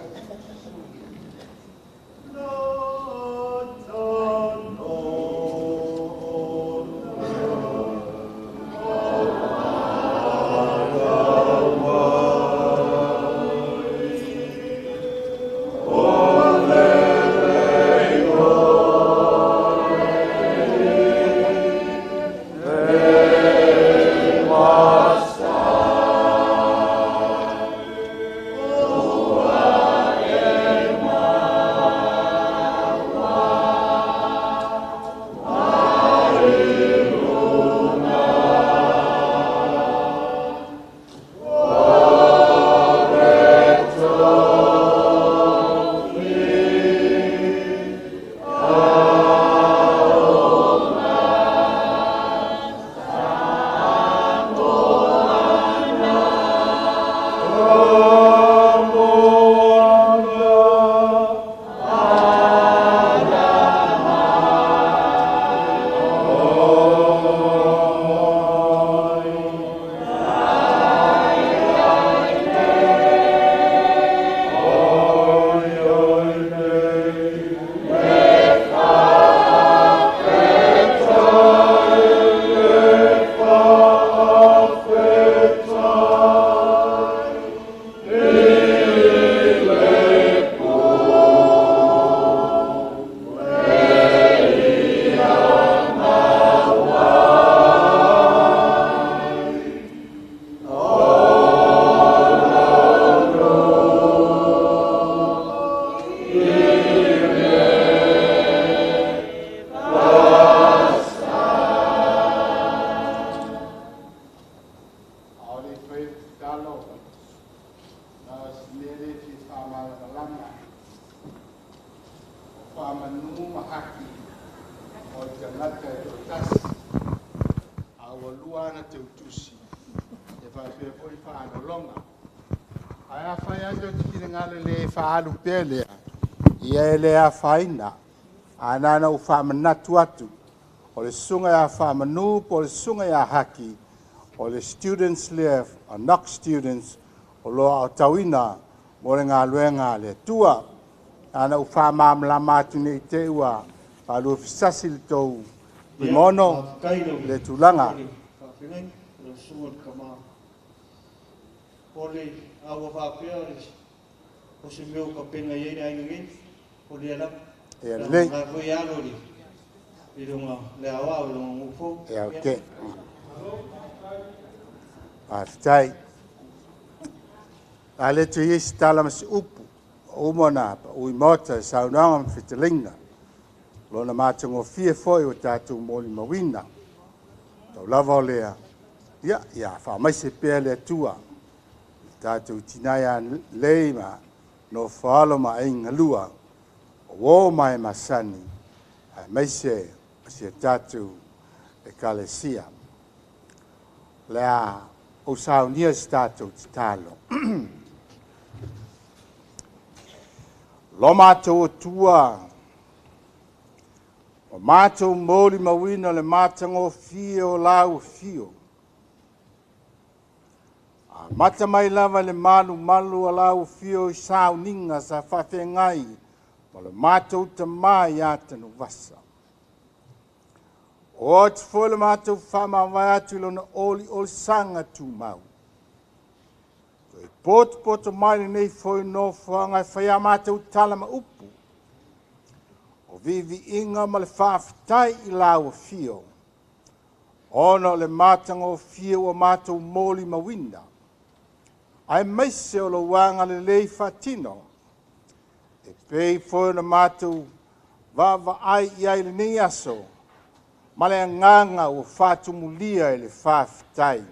A o le i faia le tatalo, na o si mea lea e fia faamalamalama, o faamanu ma haki o le tagata e toatasi, a ua lua ana teutusi, e faapea foi faalologa. Ae afai lava tou te finagalo le faaalu pea lea, ia e le afaina. Ae na ona ou faamanatu atu, o le susuga ia Faamanu po o le susuga ia Haki, o le students lea, o Knox students, o lo o aotauina mo le galuega a le Atua. Na ona ou faamalamalama atu ne i te i ua faaluafesasi le tou Ia, Fuimaono faafetai lau le tulaga. susuga i le faafeagaiga, lau susuga i le tama. O le a ua faapea o le o se mea ua tapena i ai le aiga nei, o lea lava. Ia Leaga lelei. o la foi e alo i le i lona le aoao i lona nuu fou. Ia Ia. ok. Faafetai. A le toe i ai se tala ma se upu, ua uma ona pau i maota i saunoaga ma fetalaiga. Lona matagofie foi ua tatou molimauina. Tau lava o lea, ia, ia faamaise pea le Atua i le tatou tina ia Lei ma Nofoalo ma aiga lua, o uo ma e masani, aemaise o si a tatou Ekalesia. O le a ou saunia se tatou tatalo. Lo matou Atua, ua matou molimauina le matagofie o lau afio. Amata mai lava le malu malu o lau fio i sauniga sa faafeagai ma le matou tamā iā Tanuvasa. O atu foi le matou faamavae atu i lona oliolisaga tumau. Toe potopoto mai lenei foi nofoaga e fai a matou tala ma upu. O viiviiga ma le faafetai i lau afio, ona o le matagofie ua matou molimauina, aemaise o lou agalelei faatino, e pei foi ona matou vaavaai i ai i lenei aso, ma le agaga ua faatumulia i le faafetai.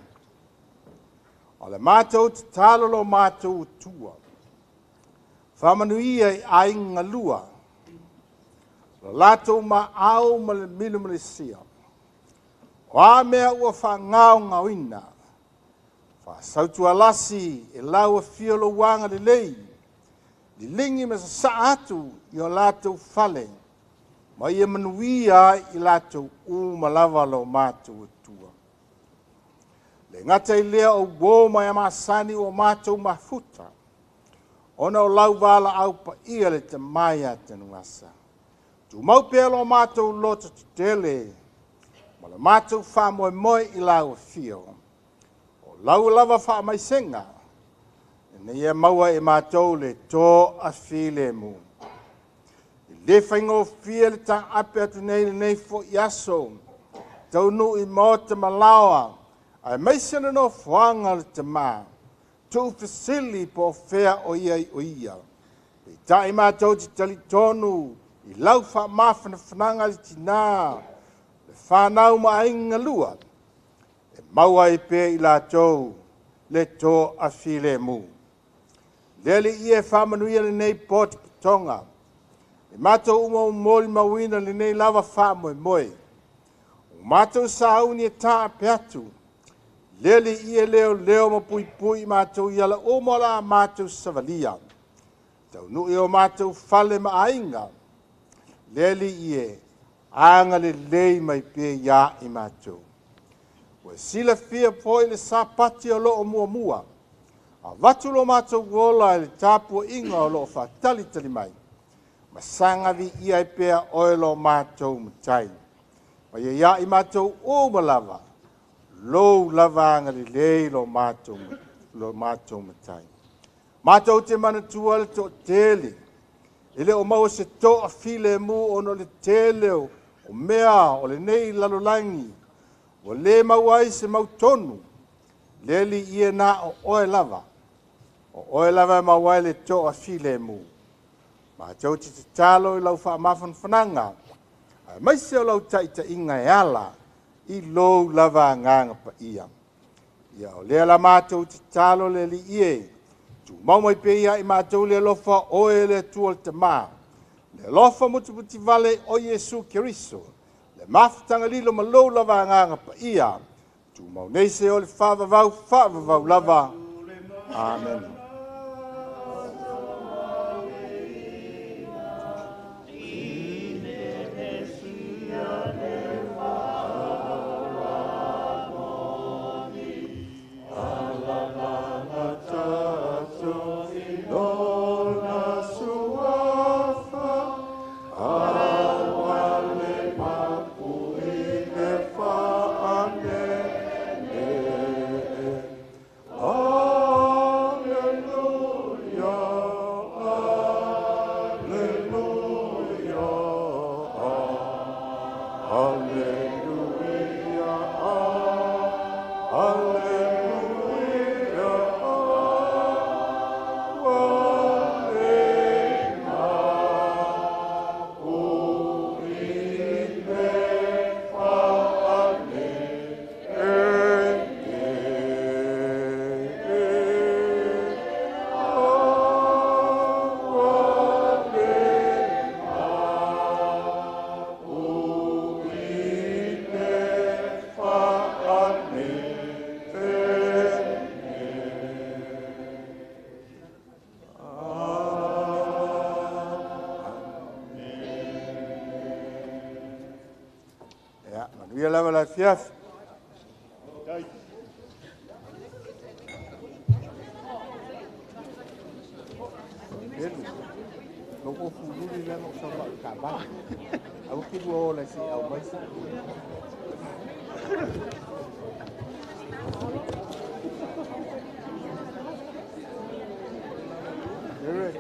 O le matou tatalo lo matou Atua, faamanuia i aiga lua, lo latou maau ma le milumilusia, o a mea ua faagaogaoina, faasautualasi e lau afio lou agalelei, liligi ma sasaa atu i o latou fale, ma ia manuia ai i latou uma lava lo matou Atua. Le gata i lea o uō ma e masani ua matou mafuta, ona o lau valaau paia le tamā ia Tanuvasa. Tumau pea lo matou loto tetele, ma le matou faamoemoe i lau afio. O lau lava faamaisega, ina ia maua e matou le toafilemu. E le faigofie le taape atu nei lenei foi aso, taunuu i maota ma laoa, aemaise le nofoaga o le tamā, tuufesili po o fea o i ai o ia. Peitai matou te talitonu i lau faamafanafanaga i le tinā, le fanau ma aiga lua, e maua ai pea i latou le toafilemu. Le Alii e faamanuia lenei potopotoga, e matou uma o molimauina lenei lava faamoemoe. O matou sauni e taape atu, le Alii e leoleo ma puipui matou i ala uma la matou savalia. Taunuu i o matou fale ma aiga, le Alii e agalelei mai pea ia i matou. Ua silafia foi le sapati o loo muamua, avatu lo matou ola i le tapuaiga o loo faatalitali mai, ma saga viia ai pea oe lo matou matai. Ma ia ia i matou uma lava, lou lava agalelei lo matou matai. Matou te manatua le toatele, e le o maua se toafilemu ona o le tele o mea o lenei lalolagi, ua le maua ai se mautonu, le Alii e na o oe lava. O oe lava e maua ai le toafilemu. Matou te tatalo i lau faamafanafanaga, aemaise o lau taitaiga e ala i lou lava agaga paia. Ia o lea la matou tatalo le Alii e, tumau mai pea ia i matou le alofa oe le Atua le Tamā, le alofa mutimutivale o Iesu Keriso, le mafutaga lilo ma lou lava agaga paia, tumau nei se o le faavavau, faavavau lava. Amen. Manuia lava le afiafi. Pelu. Lou ofu luli lea na ou sau ai i taavale. Aua ke lua ola se i aumai se. Eric.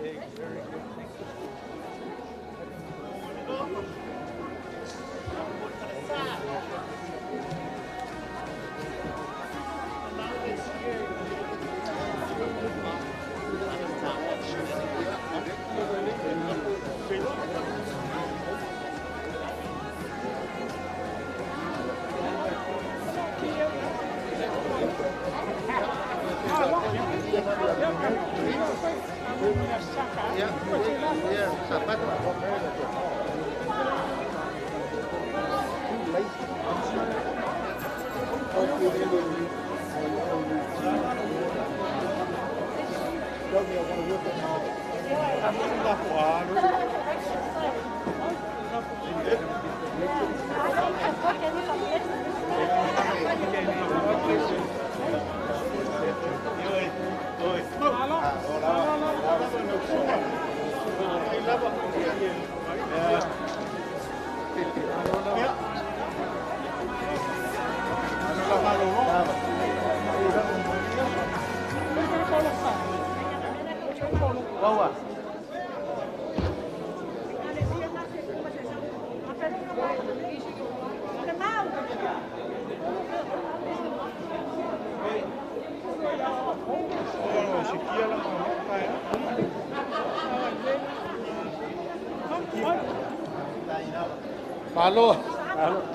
Malo.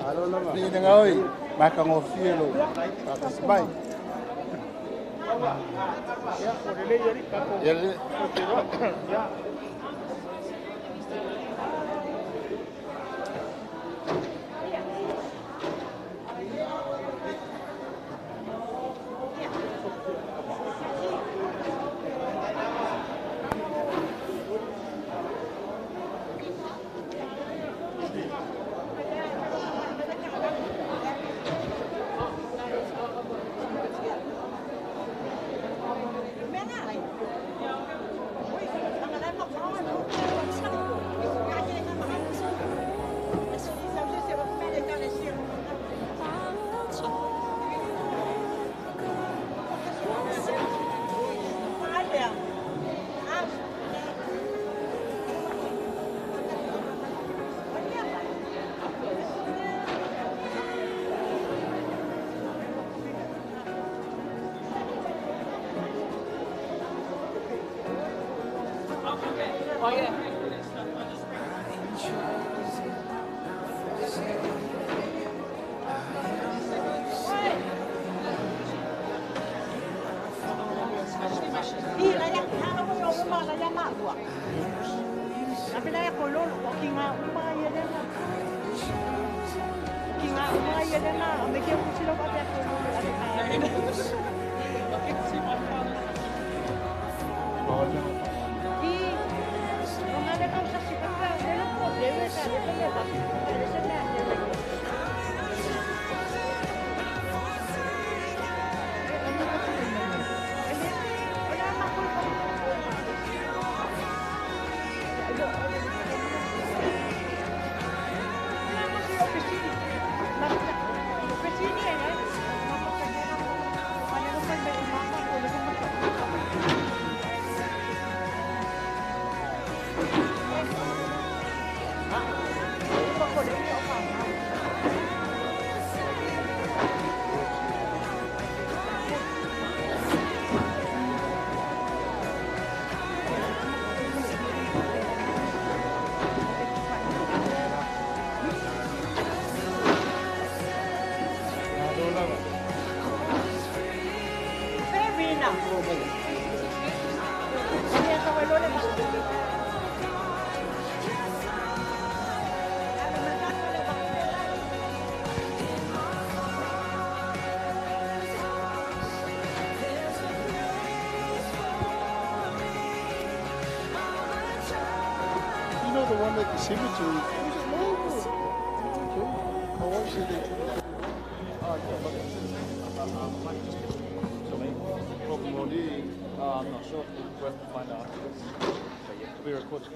Malo lava. Ni nga oi, makangofie lo. Faatasi mai. Ia, o lelei alii tatou. Ia lelei. Ia. You know the one at the cemetery? Okay. My wife said they took it. I'm not sure. We'll have to find out. We recorded.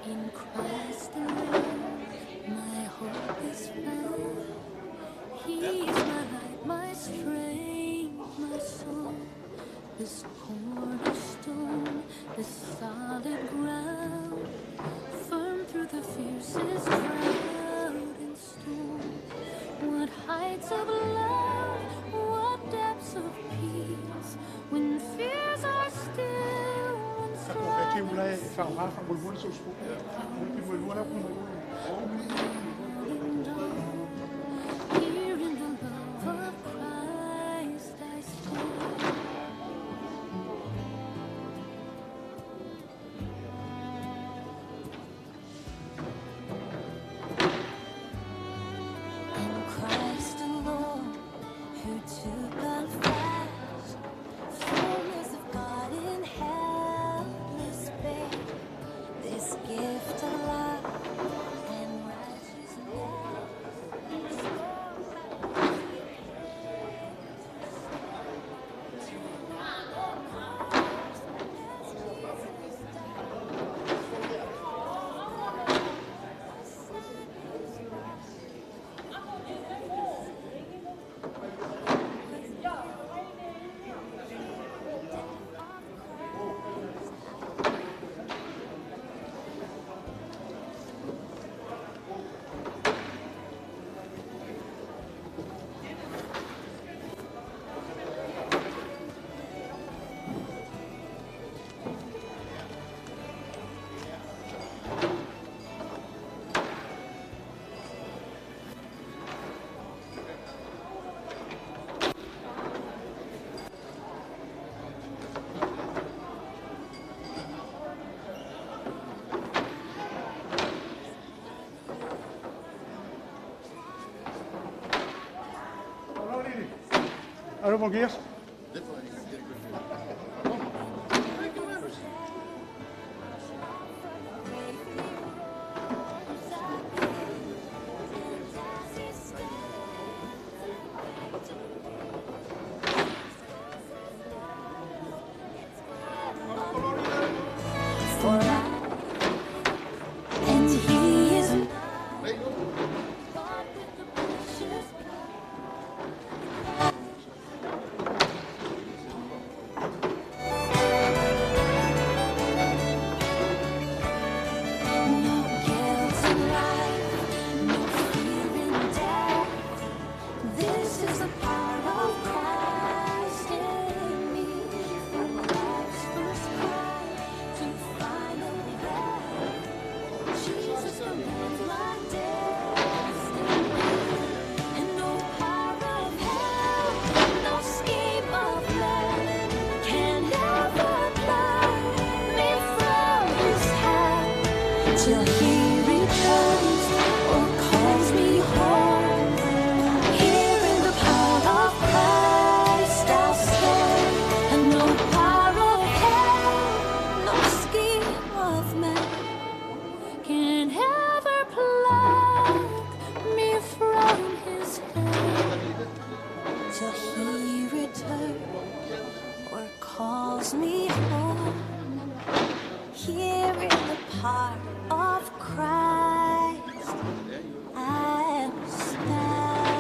In Christ alone, my hope is found. He is my light, my strength, my soul. This cornerstone, this solid ground, firm through the fiercest drought and storm. What heights of love, what depths of peace, when fears are still and strife Here in the love of Christ I stand. In Christ alone, who took on flesh, fullness of God in helpless babe, this gift of love and righteousness. Alo, bom dia. For I, and he is mine, bought with the precious blood. No guilt in life, no fear in death. This is the power of Christ in me. From life's first cry to final breath, Jesus commands my destiny. And no power of hell, no scheme of man can ever pluck me from His hand till He returns or calls me home. Here in the power of Christ I'll stand, and no power of hell, no scheme of man can ever pluck me from His hand till He returns or calls me home. Here in the power of Christ I'll stand.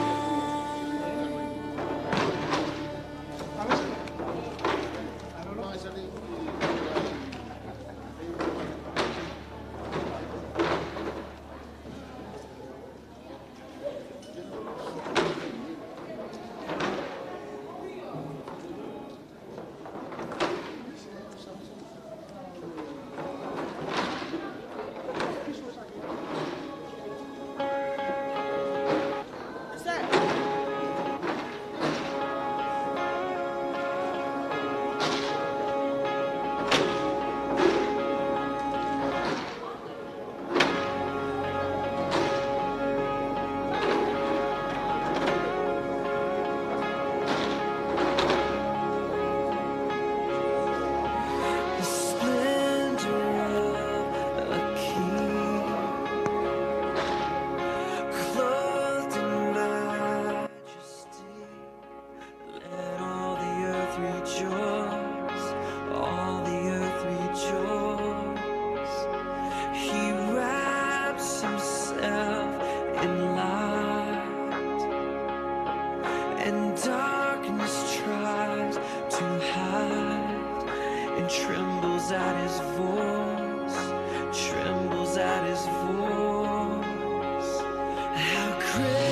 And darkness tries to hide and trembles at his voice, trembles at his voice. How great!